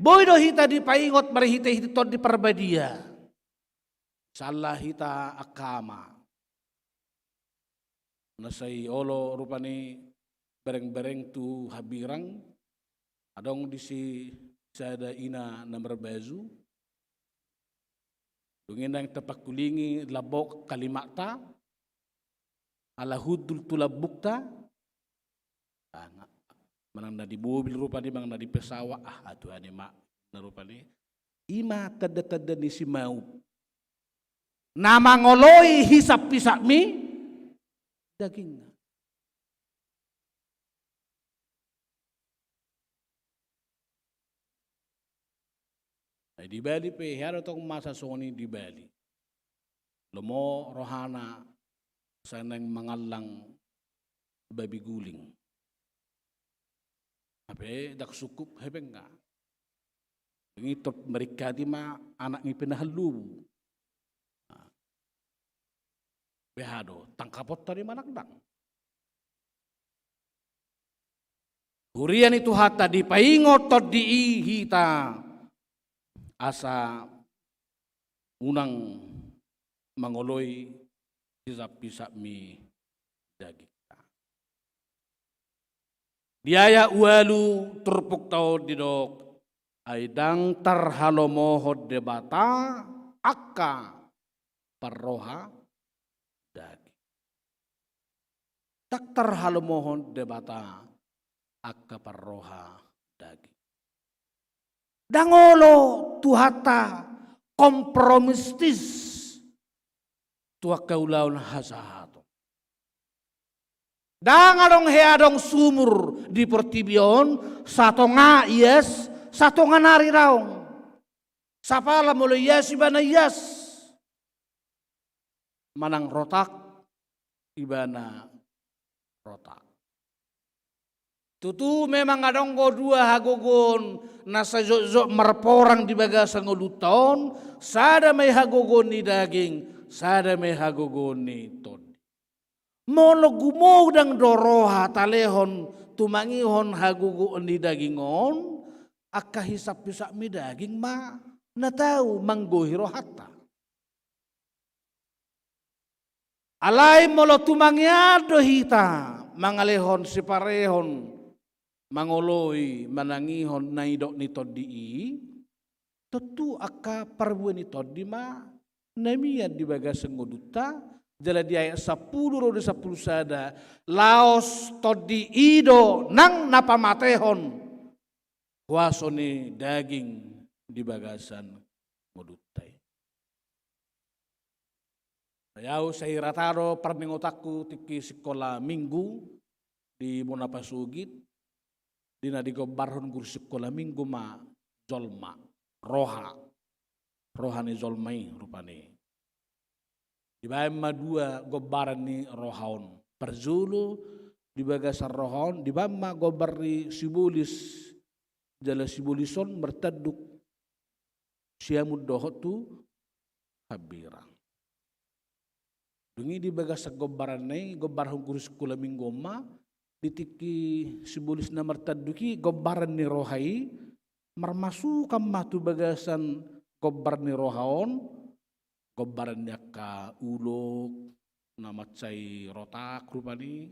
boi do hita dipaingot marhite-hite Tondi Parbadia. Sala hita angka ama. Na sai olo rupani bereng-bereng tu hambirang, adong disi sada ina na marbaju, Dung i naeng tapangkulingi lambok kalimata, ala hundul tu lambungta, ah, nga-, manang na di mobil rupani, manang na di pesawat, ah, atuan i ma, na rupani. I ma tanda-tanda ni si maup. Na mangoloi hisap-hisap ni dagingna. Ai di Bali pe, hea do tong masa songon i di Bali. Lomo rohana sai naeng mangallang babi guling. Hape ndang sungkup hepengna. Dung i top maringkati ma anak ni pinahan lubu. Nah. Beha do, tangkaponta do i manang ndang. Huria ni Tuhanta, dipaingot tondi i hita asa unang mangoloi hisap-hisap ni dagingta. Di ayat ualu turpukta on didok, ai ndang tarhalomohon Debata angka parroha daging. Ndang tarhalomohon Debata angka parroha daging. Ndang olo Tuhanta kompromistis tu angka ulaon hajahaton. Ndang adong hea adong sumur di portibi on, satonga ias, satonga nari daong. Sapala molo ias ibana ias. Manang rotak ibana rotak. Tutu memang adong do dua hagogoon na sai jotjot marporang di bagasan ngolunta on, sada ma i hagogoon ni daging, sada ma i hagogoon ni tondi. Molo gumodang do roha talehon tumangihon hagogoon ni daging on, angka hisap-hisap ni daging ma na tau manggohi rohanta. Alai molo tumangian do hita mangalehon siparehon, mangoloi, manangihon na nidok ni tondi i, tontu angka parbue ni tondi ma na mian di bagasan ngolunta, jala di ayat sampulu ro di sampulu sada, laos tondi i do nang na pamatehon huaso ni daging di bagasan ngolunta i. Ai au sai rata do parningotanku tingki sikola minggu di bona pasogit, di na digombarhon guru sikola minggu ma jolma, roha, roha ni jolma i rupani. Dibaen ma dua gombaran ni roha on. Parjolo di bagasan roha on, dibaen ma gombar ni sibolis, jala sibolis on martanduk siamun dohot tu hambirang. Dung i di bagasan gombaranna i, gombarhon guru sikola minggu on ma, di tingki sibolis na martanduk i, gombaran ni roha i, marmasukan ma tu bagasan gombar ni roha on, gombaran ni angka ulok na mansai rotak rupani,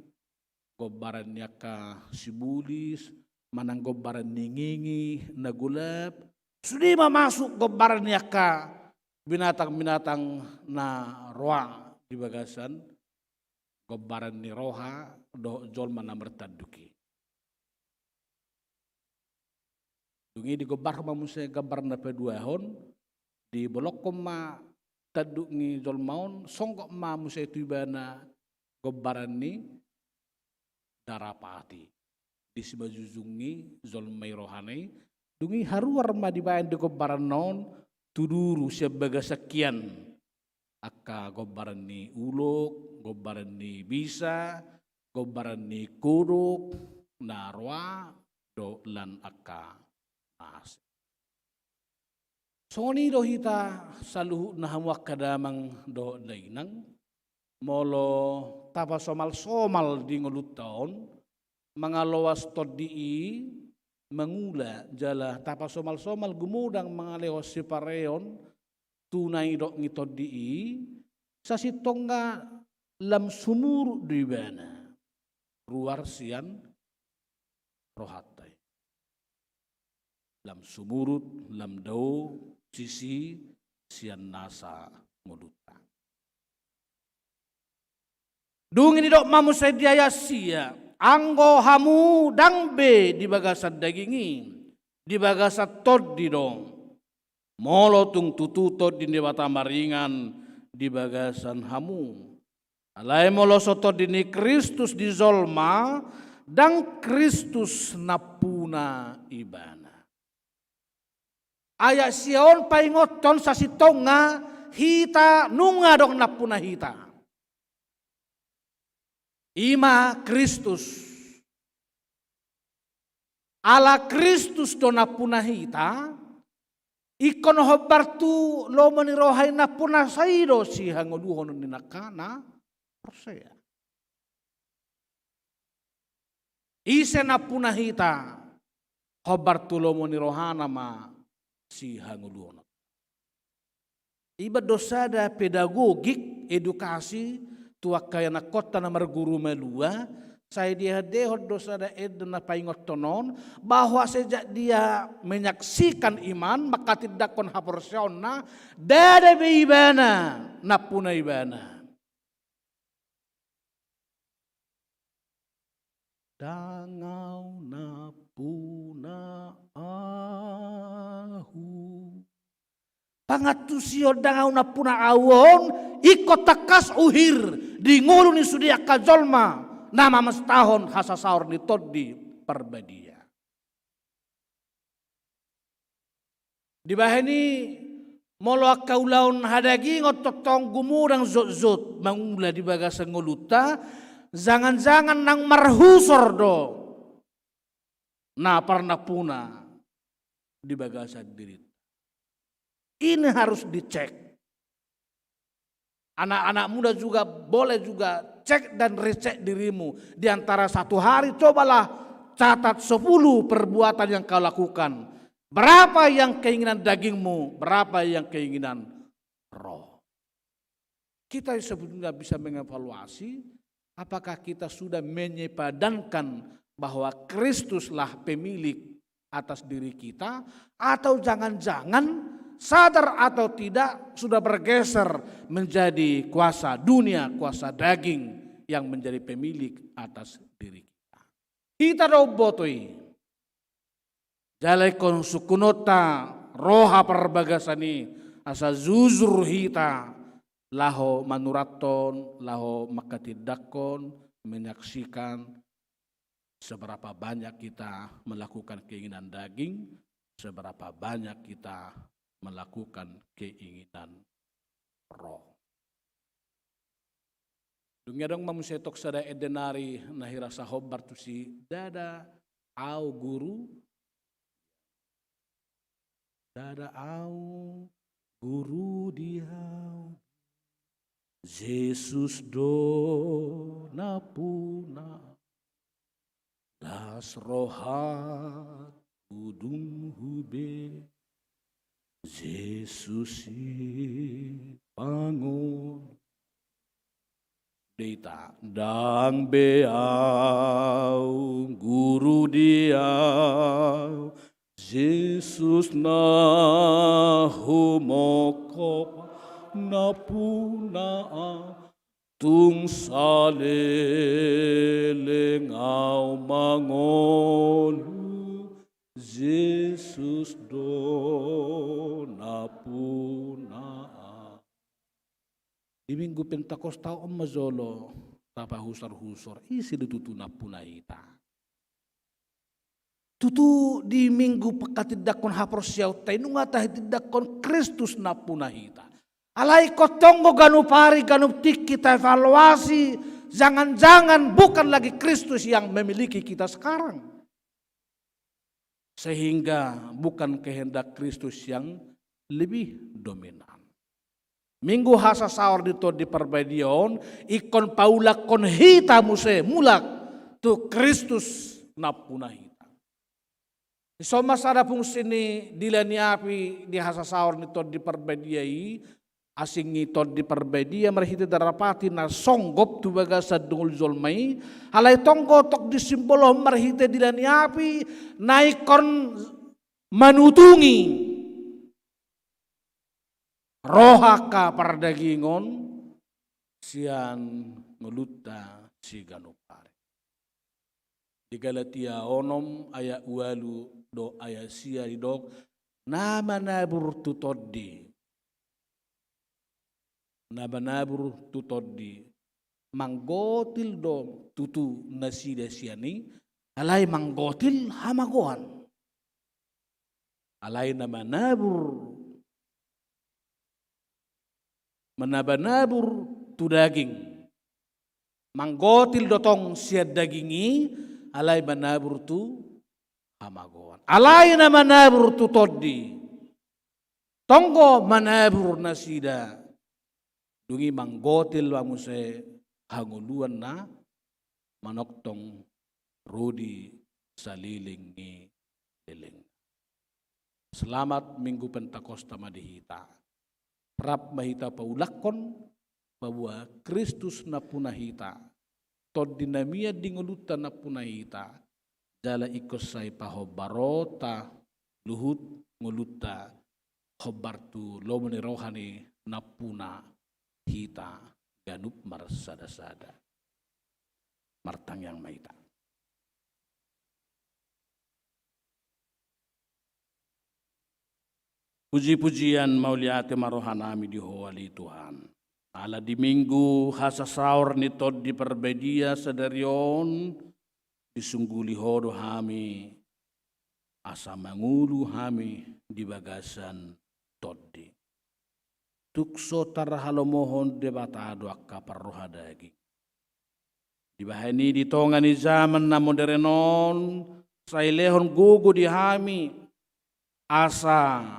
gombaran ni angka sibolis, manang gombaran ni ngingi na golap, sude ma masuk gombaran ni angka binatang-binatang na roa di bagasan gombaran ni roha dohot jolma na martanduk i. Dung i digombarhon ma muse gambar na paduahon, dibolongkon ma tanduk ni jolma on, songgop ma muse tu ibana gombaran ni darapati. Disi ma jujung ni jolma i rohana i, dung i haruar ma dibaen di gombaranna on, tu duru sian bagasan hian. Angka gombaran ni ulok, gombaran ni bisa, gombaran ni kodok, na roa dohot lan angka na asing. Songon i do hita saluhutna hamu angka damang dohot dainang, molo tapasomalsomal di ngolunta on, mangaloas tondi i, mangula jala tapasomalsomal gumodang mangalehon sipareon tu na nidok ni tondi i, sasintongna lam sumurut do ibana ruar sian rohanta i. Lam sumurut, lam dao, sisi, sian nasa ngolunta. Dung i didok ma muse di ayat sia, anggo hamu ndang be di bagasan daging i, di bagasan tondi do. Molo tung tutu Tondi ni Debata maringan di bagasan hamu. Alai molo so Tondi ni Kristus di jolma, ndang Kristus nampuna ibana. Ayat sia on paingothon sasintongna hita nunga adong nampuna hita. I ma Kristus. Ala Kristus do nampuna hita, ingkon hombar tu lomo ni roha i nampuna, sai do sihangoluhon ni angka na porsea. Ise nampuna hita, hombar tu lomo ni rohana ma sihangoluhon. Iba do sada pedagogik, edukasi tu angka ianakhonta na marguru malua, sai diandehon do sada ende na paingothon on, bahwa sejak dia menyaksikan iman, manghatindanghon haporseaonna, ndada be ibana nampuna ibana. Ndang ahu nampuna ahu. Pangantusion ndang ahu nampuna ahu on, ingkon tangkas uhir di ngolu ni sude angka jolma na mamestahon hasasaor ni Tondi Parbadia. Dibahen i, molo angka ulaon hadagingon tongtong gumodang jotjot mangula di bagasan ngolunta, jangan-jangan nang marhusor do na parnampuna di bagasan dirinta. Ini harus dicek. Anak-anak muda juga boleh juga cek dan recek dirimu. Di antara satu hari, cobalah catat sepuluh perbuatan yang kau lakukan. Berapa yang keinginan dagingmu, berapa yang keinginan roh. Kita sebetulnya bisa mengevaluasi apakah kita sudah menyepadankan bahwa Kristuslah pemilik atas diri kita, atau jangan-jangan sadar atau tidak sudah bergeser menjadi kuasa dunia, kuasa daging yang menjadi pemilik atas diri kita. Hita do umboto i. Jala ingkon sungkunonta roha parbagasan i asa jujur hita laho manurathon, laho manghatindanghon, menyaksikan seberapa banyak kita melakukan keinginan daging, seberapa banyak kita melakukan keinginan roh. Dung i adong ma muse tong sada ende nari na hira sahombar tusi, ndada ahu guru, ndada ahu guru di ahu, Jesus do nampuna. Las rohangku dung hube Jesus sipangon. Dita ndang be ahu guru di ahu, Jesus na humongkop nampuna ahu. Tung saleleng ahu mangolu, Jesus do nampuna ahu. Di Minggu Pentakosta on ma jolo tapahusorhusor, ise do tutu nampuna hita. Tutu di Minggu panghatindanghon haporseaonta i nunga tahatindanghon Kristus nampuna hita. Alai ingkon tonggo ganup ari, ganup tingki taevaluasi, jangan-jangan bukan lagi Kristus yang memiliki kita sekarang. Sehingga bukan kehendak Kristus yang lebih dominan. Minggu hasasaor ni Tondi Parbadia on ingkon paulakhon hita muse mulak tu Kristus nampuna hita. Dison ma sada fungsi ni dila ni api di hasasaor ni Tondi Parbadia i, asing ni Tondi Parbadia marhite darapati na songgop tu bagasan ngolu ni jolma i, alai tonggo tong disimbolhon marhite dila ni api na ingkon manutungi roha angka pardagingon sian ngolunta siganup ari. Di Galatia onom ayat ualu do ayat sia didok, na manabur tu tondi. Na manabur tu tondi. Manggotil do tutu nasida sian i, alai manggotil hamagoan. Alai na manabur, manabanabur tu daging. Manggotil do tong sian daging i, alai manabur tu hamagoan. Alai na manabur tu tondi. Tong do manabur nasida. Dung i manggotil ma muse hangoluan na manongtong ro di saleleng ni lelengna. Selamat Minggu Pentakosta ma di hita. Rap ma hita paulakhon, paboa Kristus nampuna hita. Tondi na mian di ngolunta nampuna hita. Jala ingkon sai pahombaronta luhut ngolunta, hombar tu lomo ni roha ni nampuna hita ganup marsadasada. Martangiang ma hita. Puji-pujian mauliate ma rohanami di Ho ale Tuhan. Ala di Minggu hasasaor ni Tondi Parbadia sadari on, disungguli Ho do hami, asa mangolu hami di bagasan tondi. Tung so tarhalomohon Debata do angka parroha daging. Dibahen i di tonga ni zaman na moderen on, sai lehon gogo di hami, asa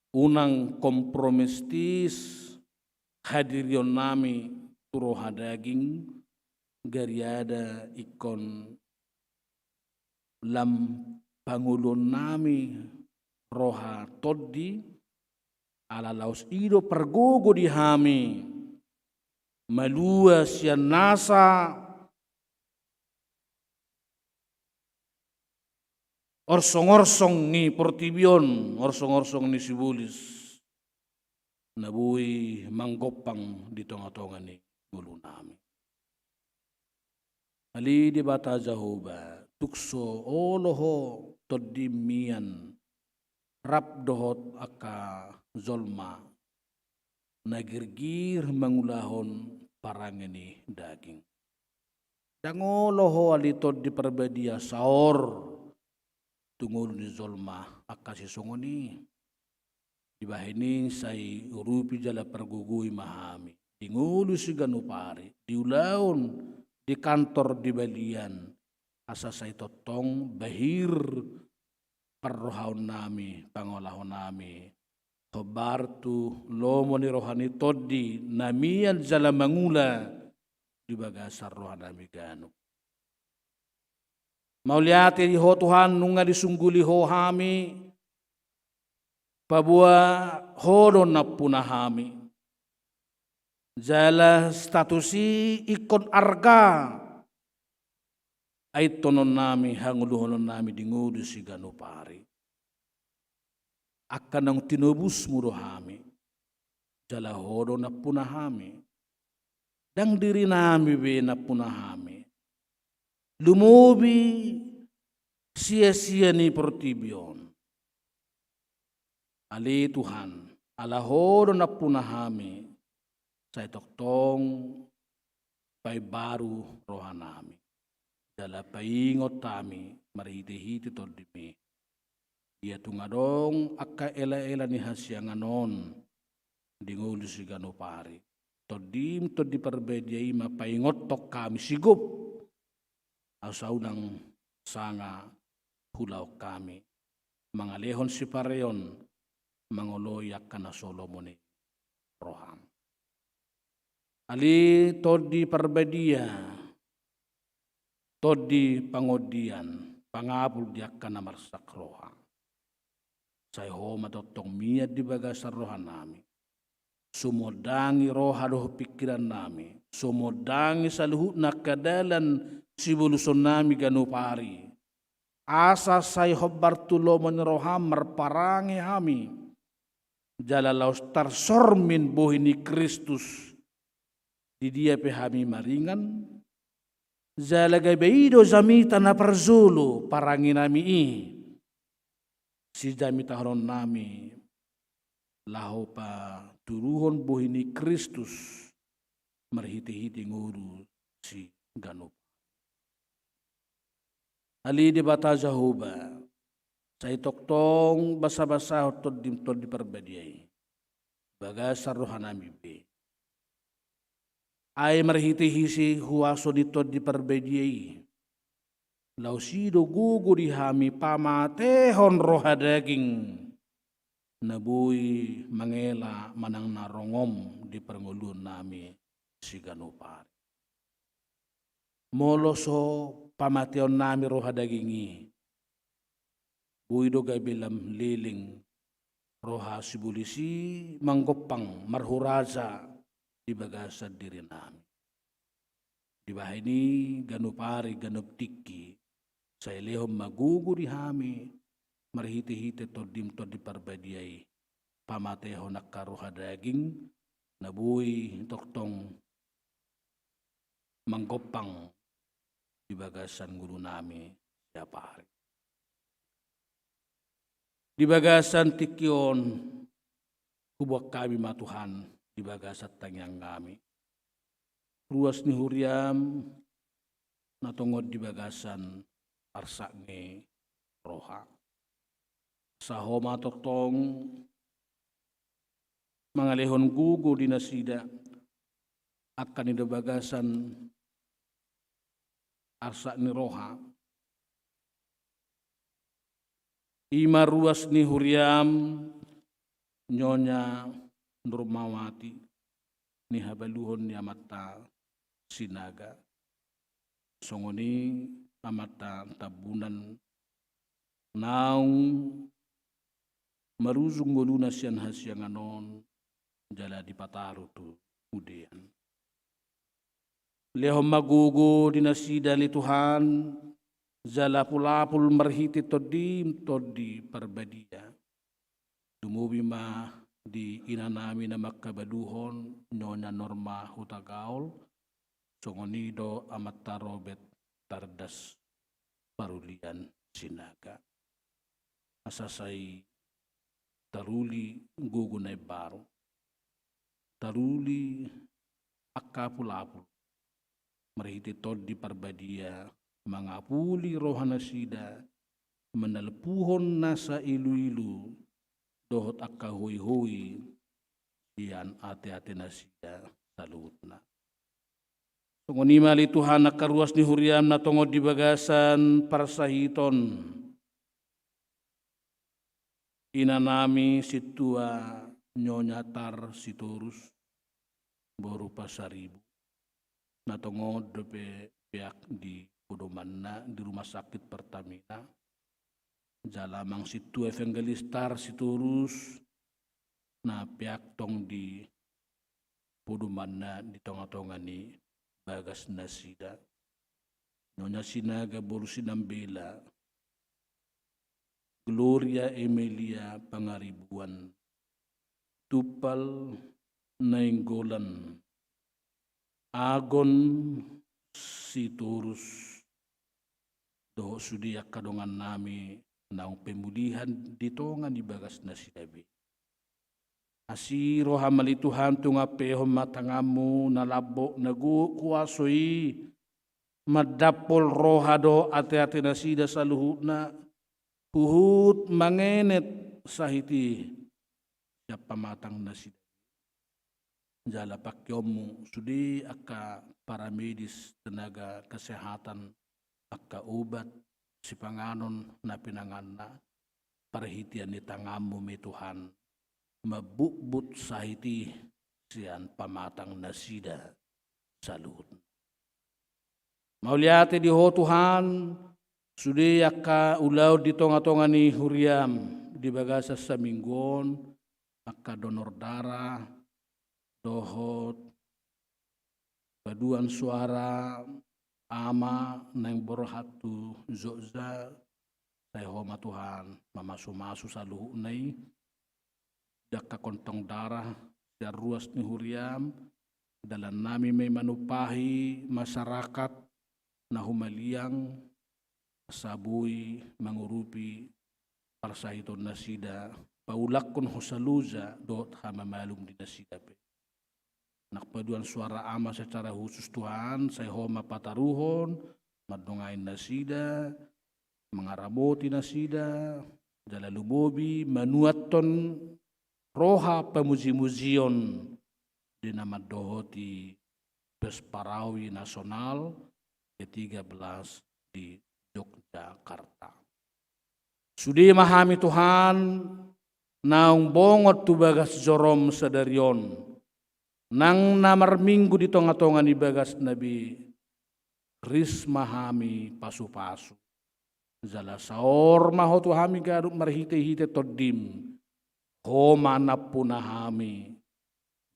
unang kompromistis hadirionnami tu roha daging, gariada ingkon lam pangoluonnami roha tondi, ala laos i do pargogo di hami, malua sian nasa orsong-orsong ni portibi on, orsong-orsong ni sibolis na boi manggompang di tonga-tonga ni ngolunami. Ale Debata Jahowa, tung so olo Ho Tondim mian rap dohot angka jolma na girgir mangulahon parange ni daging. Ndang olo Ho ale Tondi Parbadia saor tu ngolu ni jolma angka sisongon i. Dibahen i sai urupi jala pargogoi ma hami di ngolu siganup ari, di ulaon, di kantor, di balian, asa sai tongtong bahir parrohaonnami, pangolahonnami hombar tu lomo ni roha ni Tondi na mian jala mangula di bagasan rohanami ganup. Mauliate di Ho Tuhan, nunga disungguli Ho hami, paboa Ho do nampuna hami. Jala status i ingkon arga aintononnami, hangoluhononnami di ngolu siganup ari. Angka naung tinobusmu do hami, jala Ho do nampuna hami. Ndang dirinami be nampuna hami, lumobi sia-sia ni portibi on. Ale Tuhan, ala Ho do nampuna hami, sai tongtong paimbaru rohanami. Jala paingot hami marhite-hite Tondim i, ia tung adong angka ela-ela ni hasiangan on di ngolu siganup ari. Tondim Tondi Parbadia i ma paingothon hami sigop, asa unang sanga huulahon hami mangalehon sipareon mangoloi angka na so lomo ni roham. Ale Tondi Parbadia, Tondi Pangodian, pangapul di angka na marsak roha. Sai Ho ma tongtong mian di bagasan rohanami. Sumondangi roha dohot pingkirannami, sumondangi saluhutna angka dalan sibolusonnami ganup ari. Asa sai hombar tu lomo ni roham marparange hami, jala laos tarsormin bohi ni Kristus di dia pe hami maringan, jala gabe i do jamita na parjolo parangenami i, sijamitahononnami laho patuduhon bohi ni Kristus marhitehite ngolu siganup. Ale Debata Jahowa, sai tongtong basabasahon Tondim Tondi Parbadia i bagasan rohanami be. Ai marhitehite huaso ni Tondi Parbadia i, laos i do gogo di hami pamatehon roha daging na boi mangela manang na rongom di parngoluonnami siganup ari. Molo so pamateonnami roha daging i, boi do gabe lam leleng roha sibolis i manggompang marhuraja di bagasan dirinami. Dibahen i ganup ari ganup tingki, sai lehon ma gogo di hami marhitehite Tondim Tondi Parbadia i pamatehon angka roha daging na boi tongtong manggompang di bagasan ngolunami siap ari. Di bagasan tingki on, huboan hami ma Tuhan di bagasan tangiangnami ruas ni huriam na tongon di bagasan arsak ni roha. Asa Ho ma tongtong mangalehon gogo di nasida, angka na di bagasan arsak ni roha. I ma ruas ni huriam Nyonya Nurmawati, ni habaluhon ni amanta Sinaga. Songon i amanta Tambunan naung marujung ngoluna sian hasiangan on jala dipataru tu udean. Lehon ma gogo di nasida ale Tuhan, jala apul-apul marhite Tondim Tondi Parbadia. Dumobi ma di inanami na mangkabaluhon Nyonya Norma Hutagaol, songon i do amanta Robert Tardas Parulian Sinaga. Asa sai taruli gogo na imbaru, taruli angka apul-apul marhite Tondi Parbadia mangapuli roha nasida, manalpuhon nasa ilu-ilu dohot angka hoi-hoi sian ate-ate nasida saluhutna. Songon i ma ale Tuhan angka ruas ni huriam na tongon di bagasan parsahiton inanami sintua Nyonya Tar Sitorus boru Pasaribu, na tongon dope peak di podomanna di Rumah Sakit Pertamina, jala amang sintua Evangelis Tar Sitorus na peak tong di podomanna di tonga-tonga ni bagas nasida. Nyonya Sinaga boru Sinambela, Gloria Emelia Pangaribuan, Tumpal Nainggolan, Agon Sitorus, dohot sude angka dongannami naung pemulihan di tonga ni bagas nasida be. Asi roham ale Tuhan, tung ampehon ma tanganmu na lambok na gogo huaso i mandampol roha dohot ate-ate nasida saluhutna, huhut mangenet sahit i sian pamatang nasida. Jala pangkeonmu sude angka paramedis, tenaga kesehatan, angka obat, sipanganon na pinanganna, parhitean ni tanganmu ma i Tuhan, mambutbut sahit i sian pamatang nasida saluhutna. Mauliate di Ho Tuhan, sude angka ulaon di tonga-tonga ni huriam di bagasan saminggu on, angka donor darah, dohot paduan suara ama naeng borhat tu Jogja, sai Ho ma Tuhan mamasu-masu saluhutna i, di angka kantong darah sian ruas ni huriaM, dalannami ma i manumpahi masyarakat na humaliang, asa boi mangurupi parsahiton nasida, paulakkon hosa loja dohot hamamalum di nasida pe. Nang paduan suara Ama secara khusus Tuhan, sai Ho ma pataruhon, mandongani nasida, mangaramoti nasida, jala lumobi manuathon roha pamujimujion di na mandohoti Pesta Parawi Nasional ke tiga belas di Yogyakarta. Sude ma hami Tuhan, naung bongot tu bagas joroM sadari on, nang na marminggu di tongatonga ni bagasna be, ris ma hami pasupasu. Jala saor ma Ho tu hami ganup marhitehite TondiM, Ho ma nampuna hami,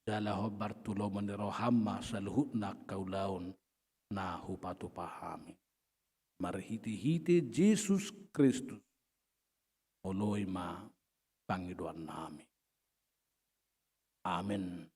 jala hombar tu lomo ni rohaM ma saluhutna angka ulaon na hupatupa hami. Marhitehite Jesus Kristus, oloi ma pangidoannami. Amen.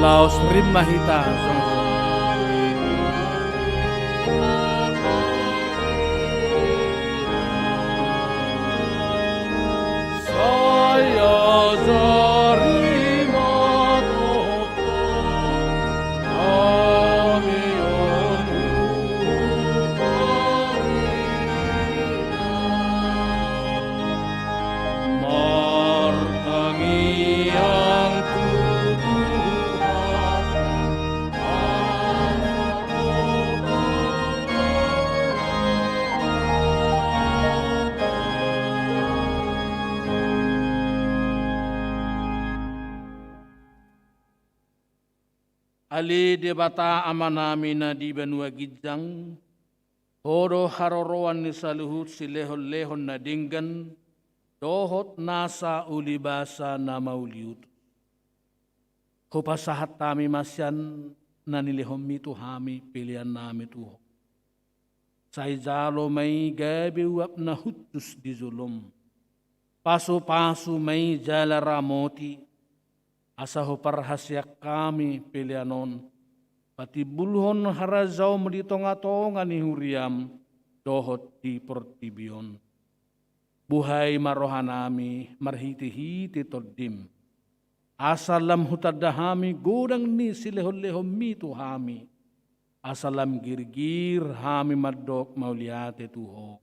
Laos rim ma hita songon Ale Debata Amanami na di banua ginjang, Ho do haroroan ni saluhut silehonlehon na denggan dohot nasa ulibasa na mauliutus. Hupasahat hami ma sian na nilehonmi tu hami peleannami tu Ho. Sai jalo ma i gabe uap na hushus di jolom. Pasupasu ma i jala ramoti, asa huparhaseang hami pelean on patimbulhon harajaonmu di tongatonga ni huriam dohot di portibi on. Buhai ma rohanami marhitehite Tondim, asa lam hutanda hami godang ni silehonlehonmi tu hami, asa lam girgir hami mandok mauliate tu Ho.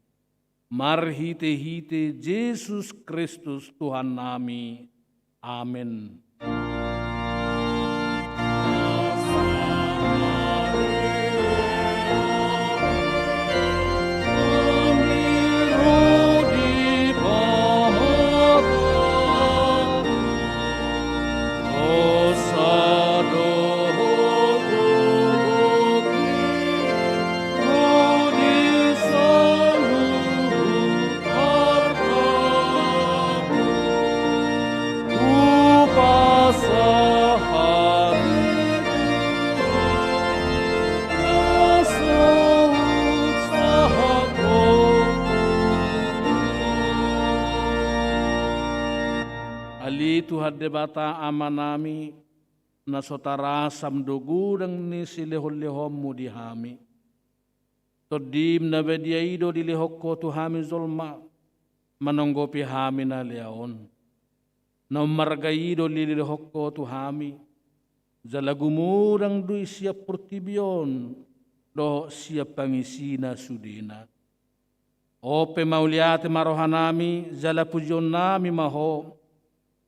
Marhitehite Jesus Kristus Tuhannami. Amen. Ale Tuhan Debata Amanami, na so tarasam do godang ni silehonlehonmu di hami. Tondim na badia i do dilehon Ho tu hami jolma, manonggopi hami na lea on. Na ummarga i do dilehon Ho tu hami, jala gumodang do i sian portibi on dohot sian pangisina sudena. On pe mauliate ma rohanami jala pujionnami ma Ho,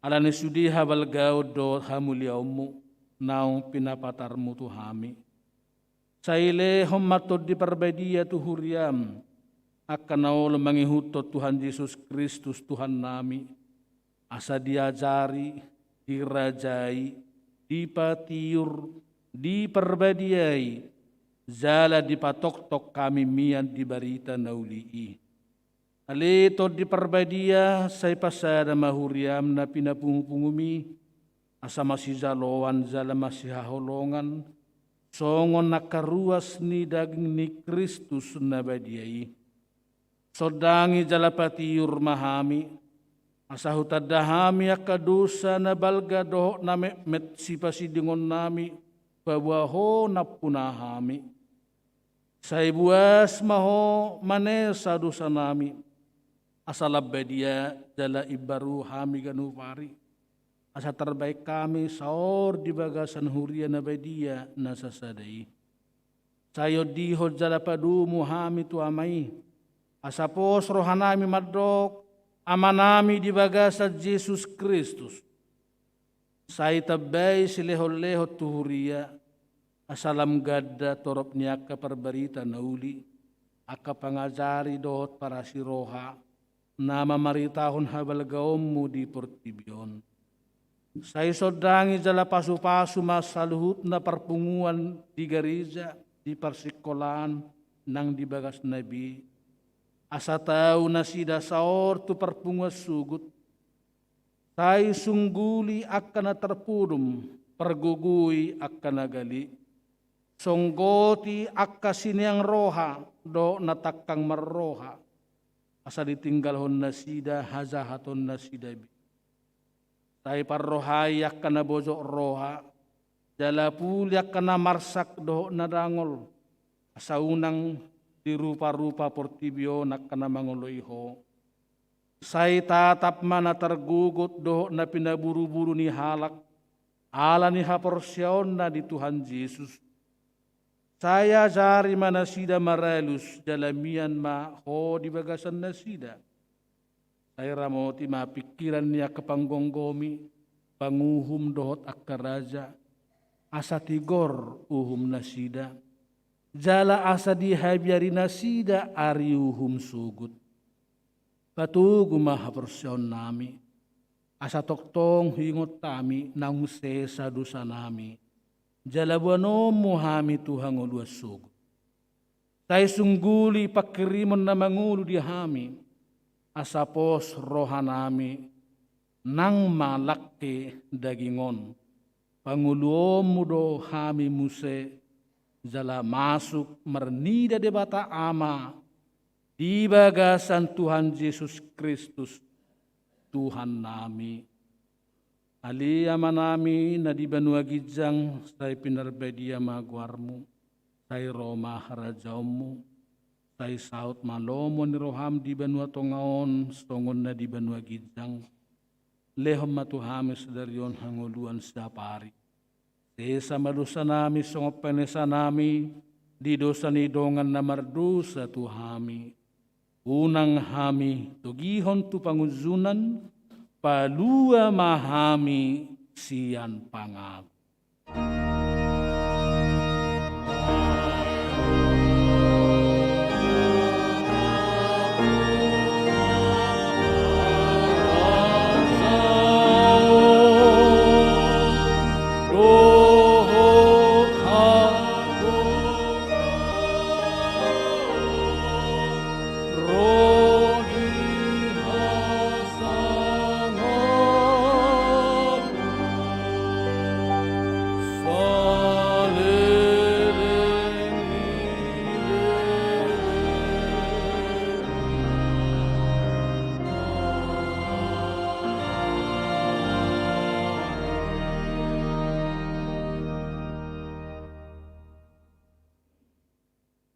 ala ni sude habalgaon dohot hamuliaonmu naung pinapatarmu tu hami. Sai lehon ma Tondi Parbadia tu huriam angka na olo mangihuthon Tuhan Jesus Kristus Tuhannami, asa diajari, dirajai, dipatiur, diparbadiai, jala dipatoktok hami mian di barita na uli i. Ale Tondi Parbadia, sai pasada ma huriam na pinapungupungumi, asa masijaloan jala masihaholongan, songon angka ruas ni daging ni Kristus na badia i. Sondangi jala patiur ma hami, asa hutanda hami angka dosa na balga dohot na metmet sipasindingonnami, paboa Ho nampuna hami. Sai buas ma Ho manesa dosanami, asa lam badia jala imbaru hami ganup ari, asa tarbaen hami saor di bagasan huria na badia na sasada i. Sai ondihon jala padomu hami tu Ama i, asa pos rohanami mandok, Amanami di bagasan Jesus Kristus. Sai tambai silehonlehon tu huria, asa lam ganda torop ni angka parbarita na uli, angka pangajari dohot parasiroha, na mamaritahon habalgaonmu di portibi on. Sai sondangi jala pasupasu ma saluhutna parpunguan di gareja, di parsingkolaan, nang di bagasna be, asa tau nasida saor tu parpunguan sogot. Sai sungguli angka na tarpudum, pargogoi angka na gale, songgoti angka sineang roha dohot na tangkang marroha, asa ditinggalhon nasida hajahatonnasida be. Sai parrohai angka na bojok roha, jala puli angka na marsak dohot na dangol, asa unang diruparupa portibi on angka na mangoloi Ho. Sai tatap ma na targogot dohot na pinaburuburu ni halak, ala ni haporseaonna di Tuhan Jesus. Sai ajari ma nasida maralus, jala mian ma Ho di bagasan nasida. Sai ramoti ma pingkiran ni angka panggomgomi, panguhum dohot angka raja, asa tigor uhum nasida, jala asa dihabiari nasida ari uhum sogot. Patogu ma haporseaonnami, asa tongtong huingot hami naung sesa dosanami, jala boanonmu hami tu hangoluan sogot. Sai sungguli pangkirimon na mangolu di hami, asa pos rohanami, nang malangke daging on. Pangoluonmu do hami muse, jala masuk marnida Debata Ama, di bagasan Tuhan Jesus Kristus, Tuhannami. Ale Amanami na di banua ginjang, sai pinarbadia ma goarmu, sai ro ma harajaonmu, sai saut ma lomo ni roham di banua tonga on, songon na di banua ginjang. Lehon ma tu hami sadari on hangoluan siapari. Sesa ma dosanami songon panesanami di dosa ni dongan na mardosa tu hami. Unang hami togihon tu pangunjunan, palua ma hami sian pangago.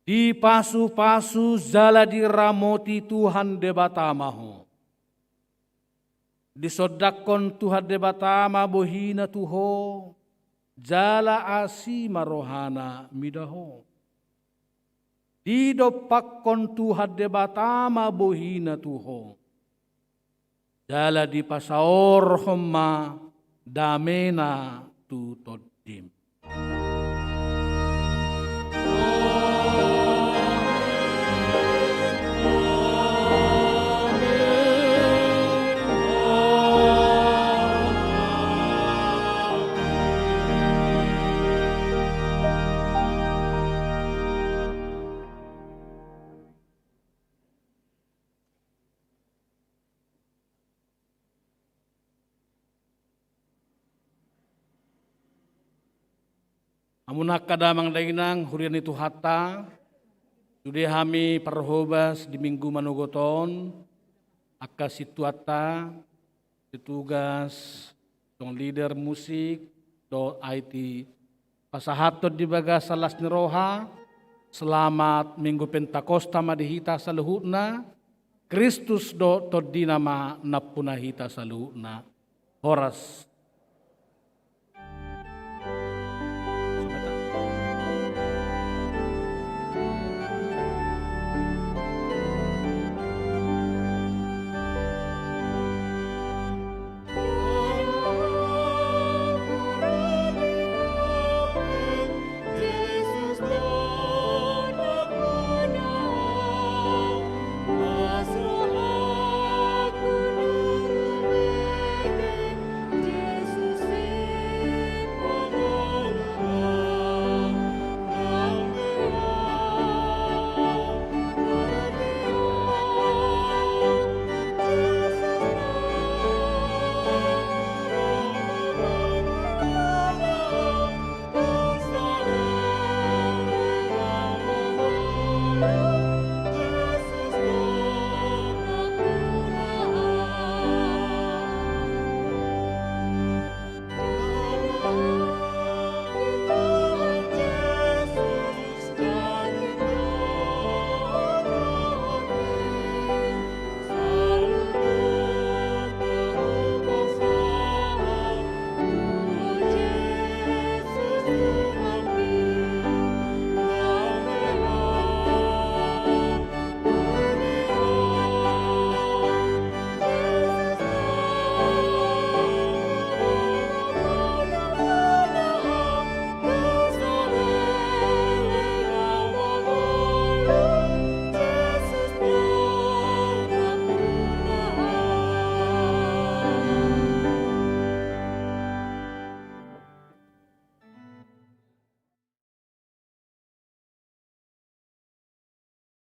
Dipasupasu jala diramoti Tuhan Debata ma ho. Disondangkon Tuhan Debata ma bohina tu ho, jala asi ma rohana mida ho. Didompakkon Tuhan Debata ma bohina tu ho, jala dipasaorhon ma damena tu tondim. Hamu angka damang dainang, huria ni Tuhanta, sude hami parhobas di minggu manogot on, angka sintuanta, situgas, songon leader musik, dohot I T, pasahathon di bagasan las ni roha, selamat Minggu Pentakosta ma di hita saluhutna, Kristus dohot tondina ma nampuna hita saluhutna. Horas.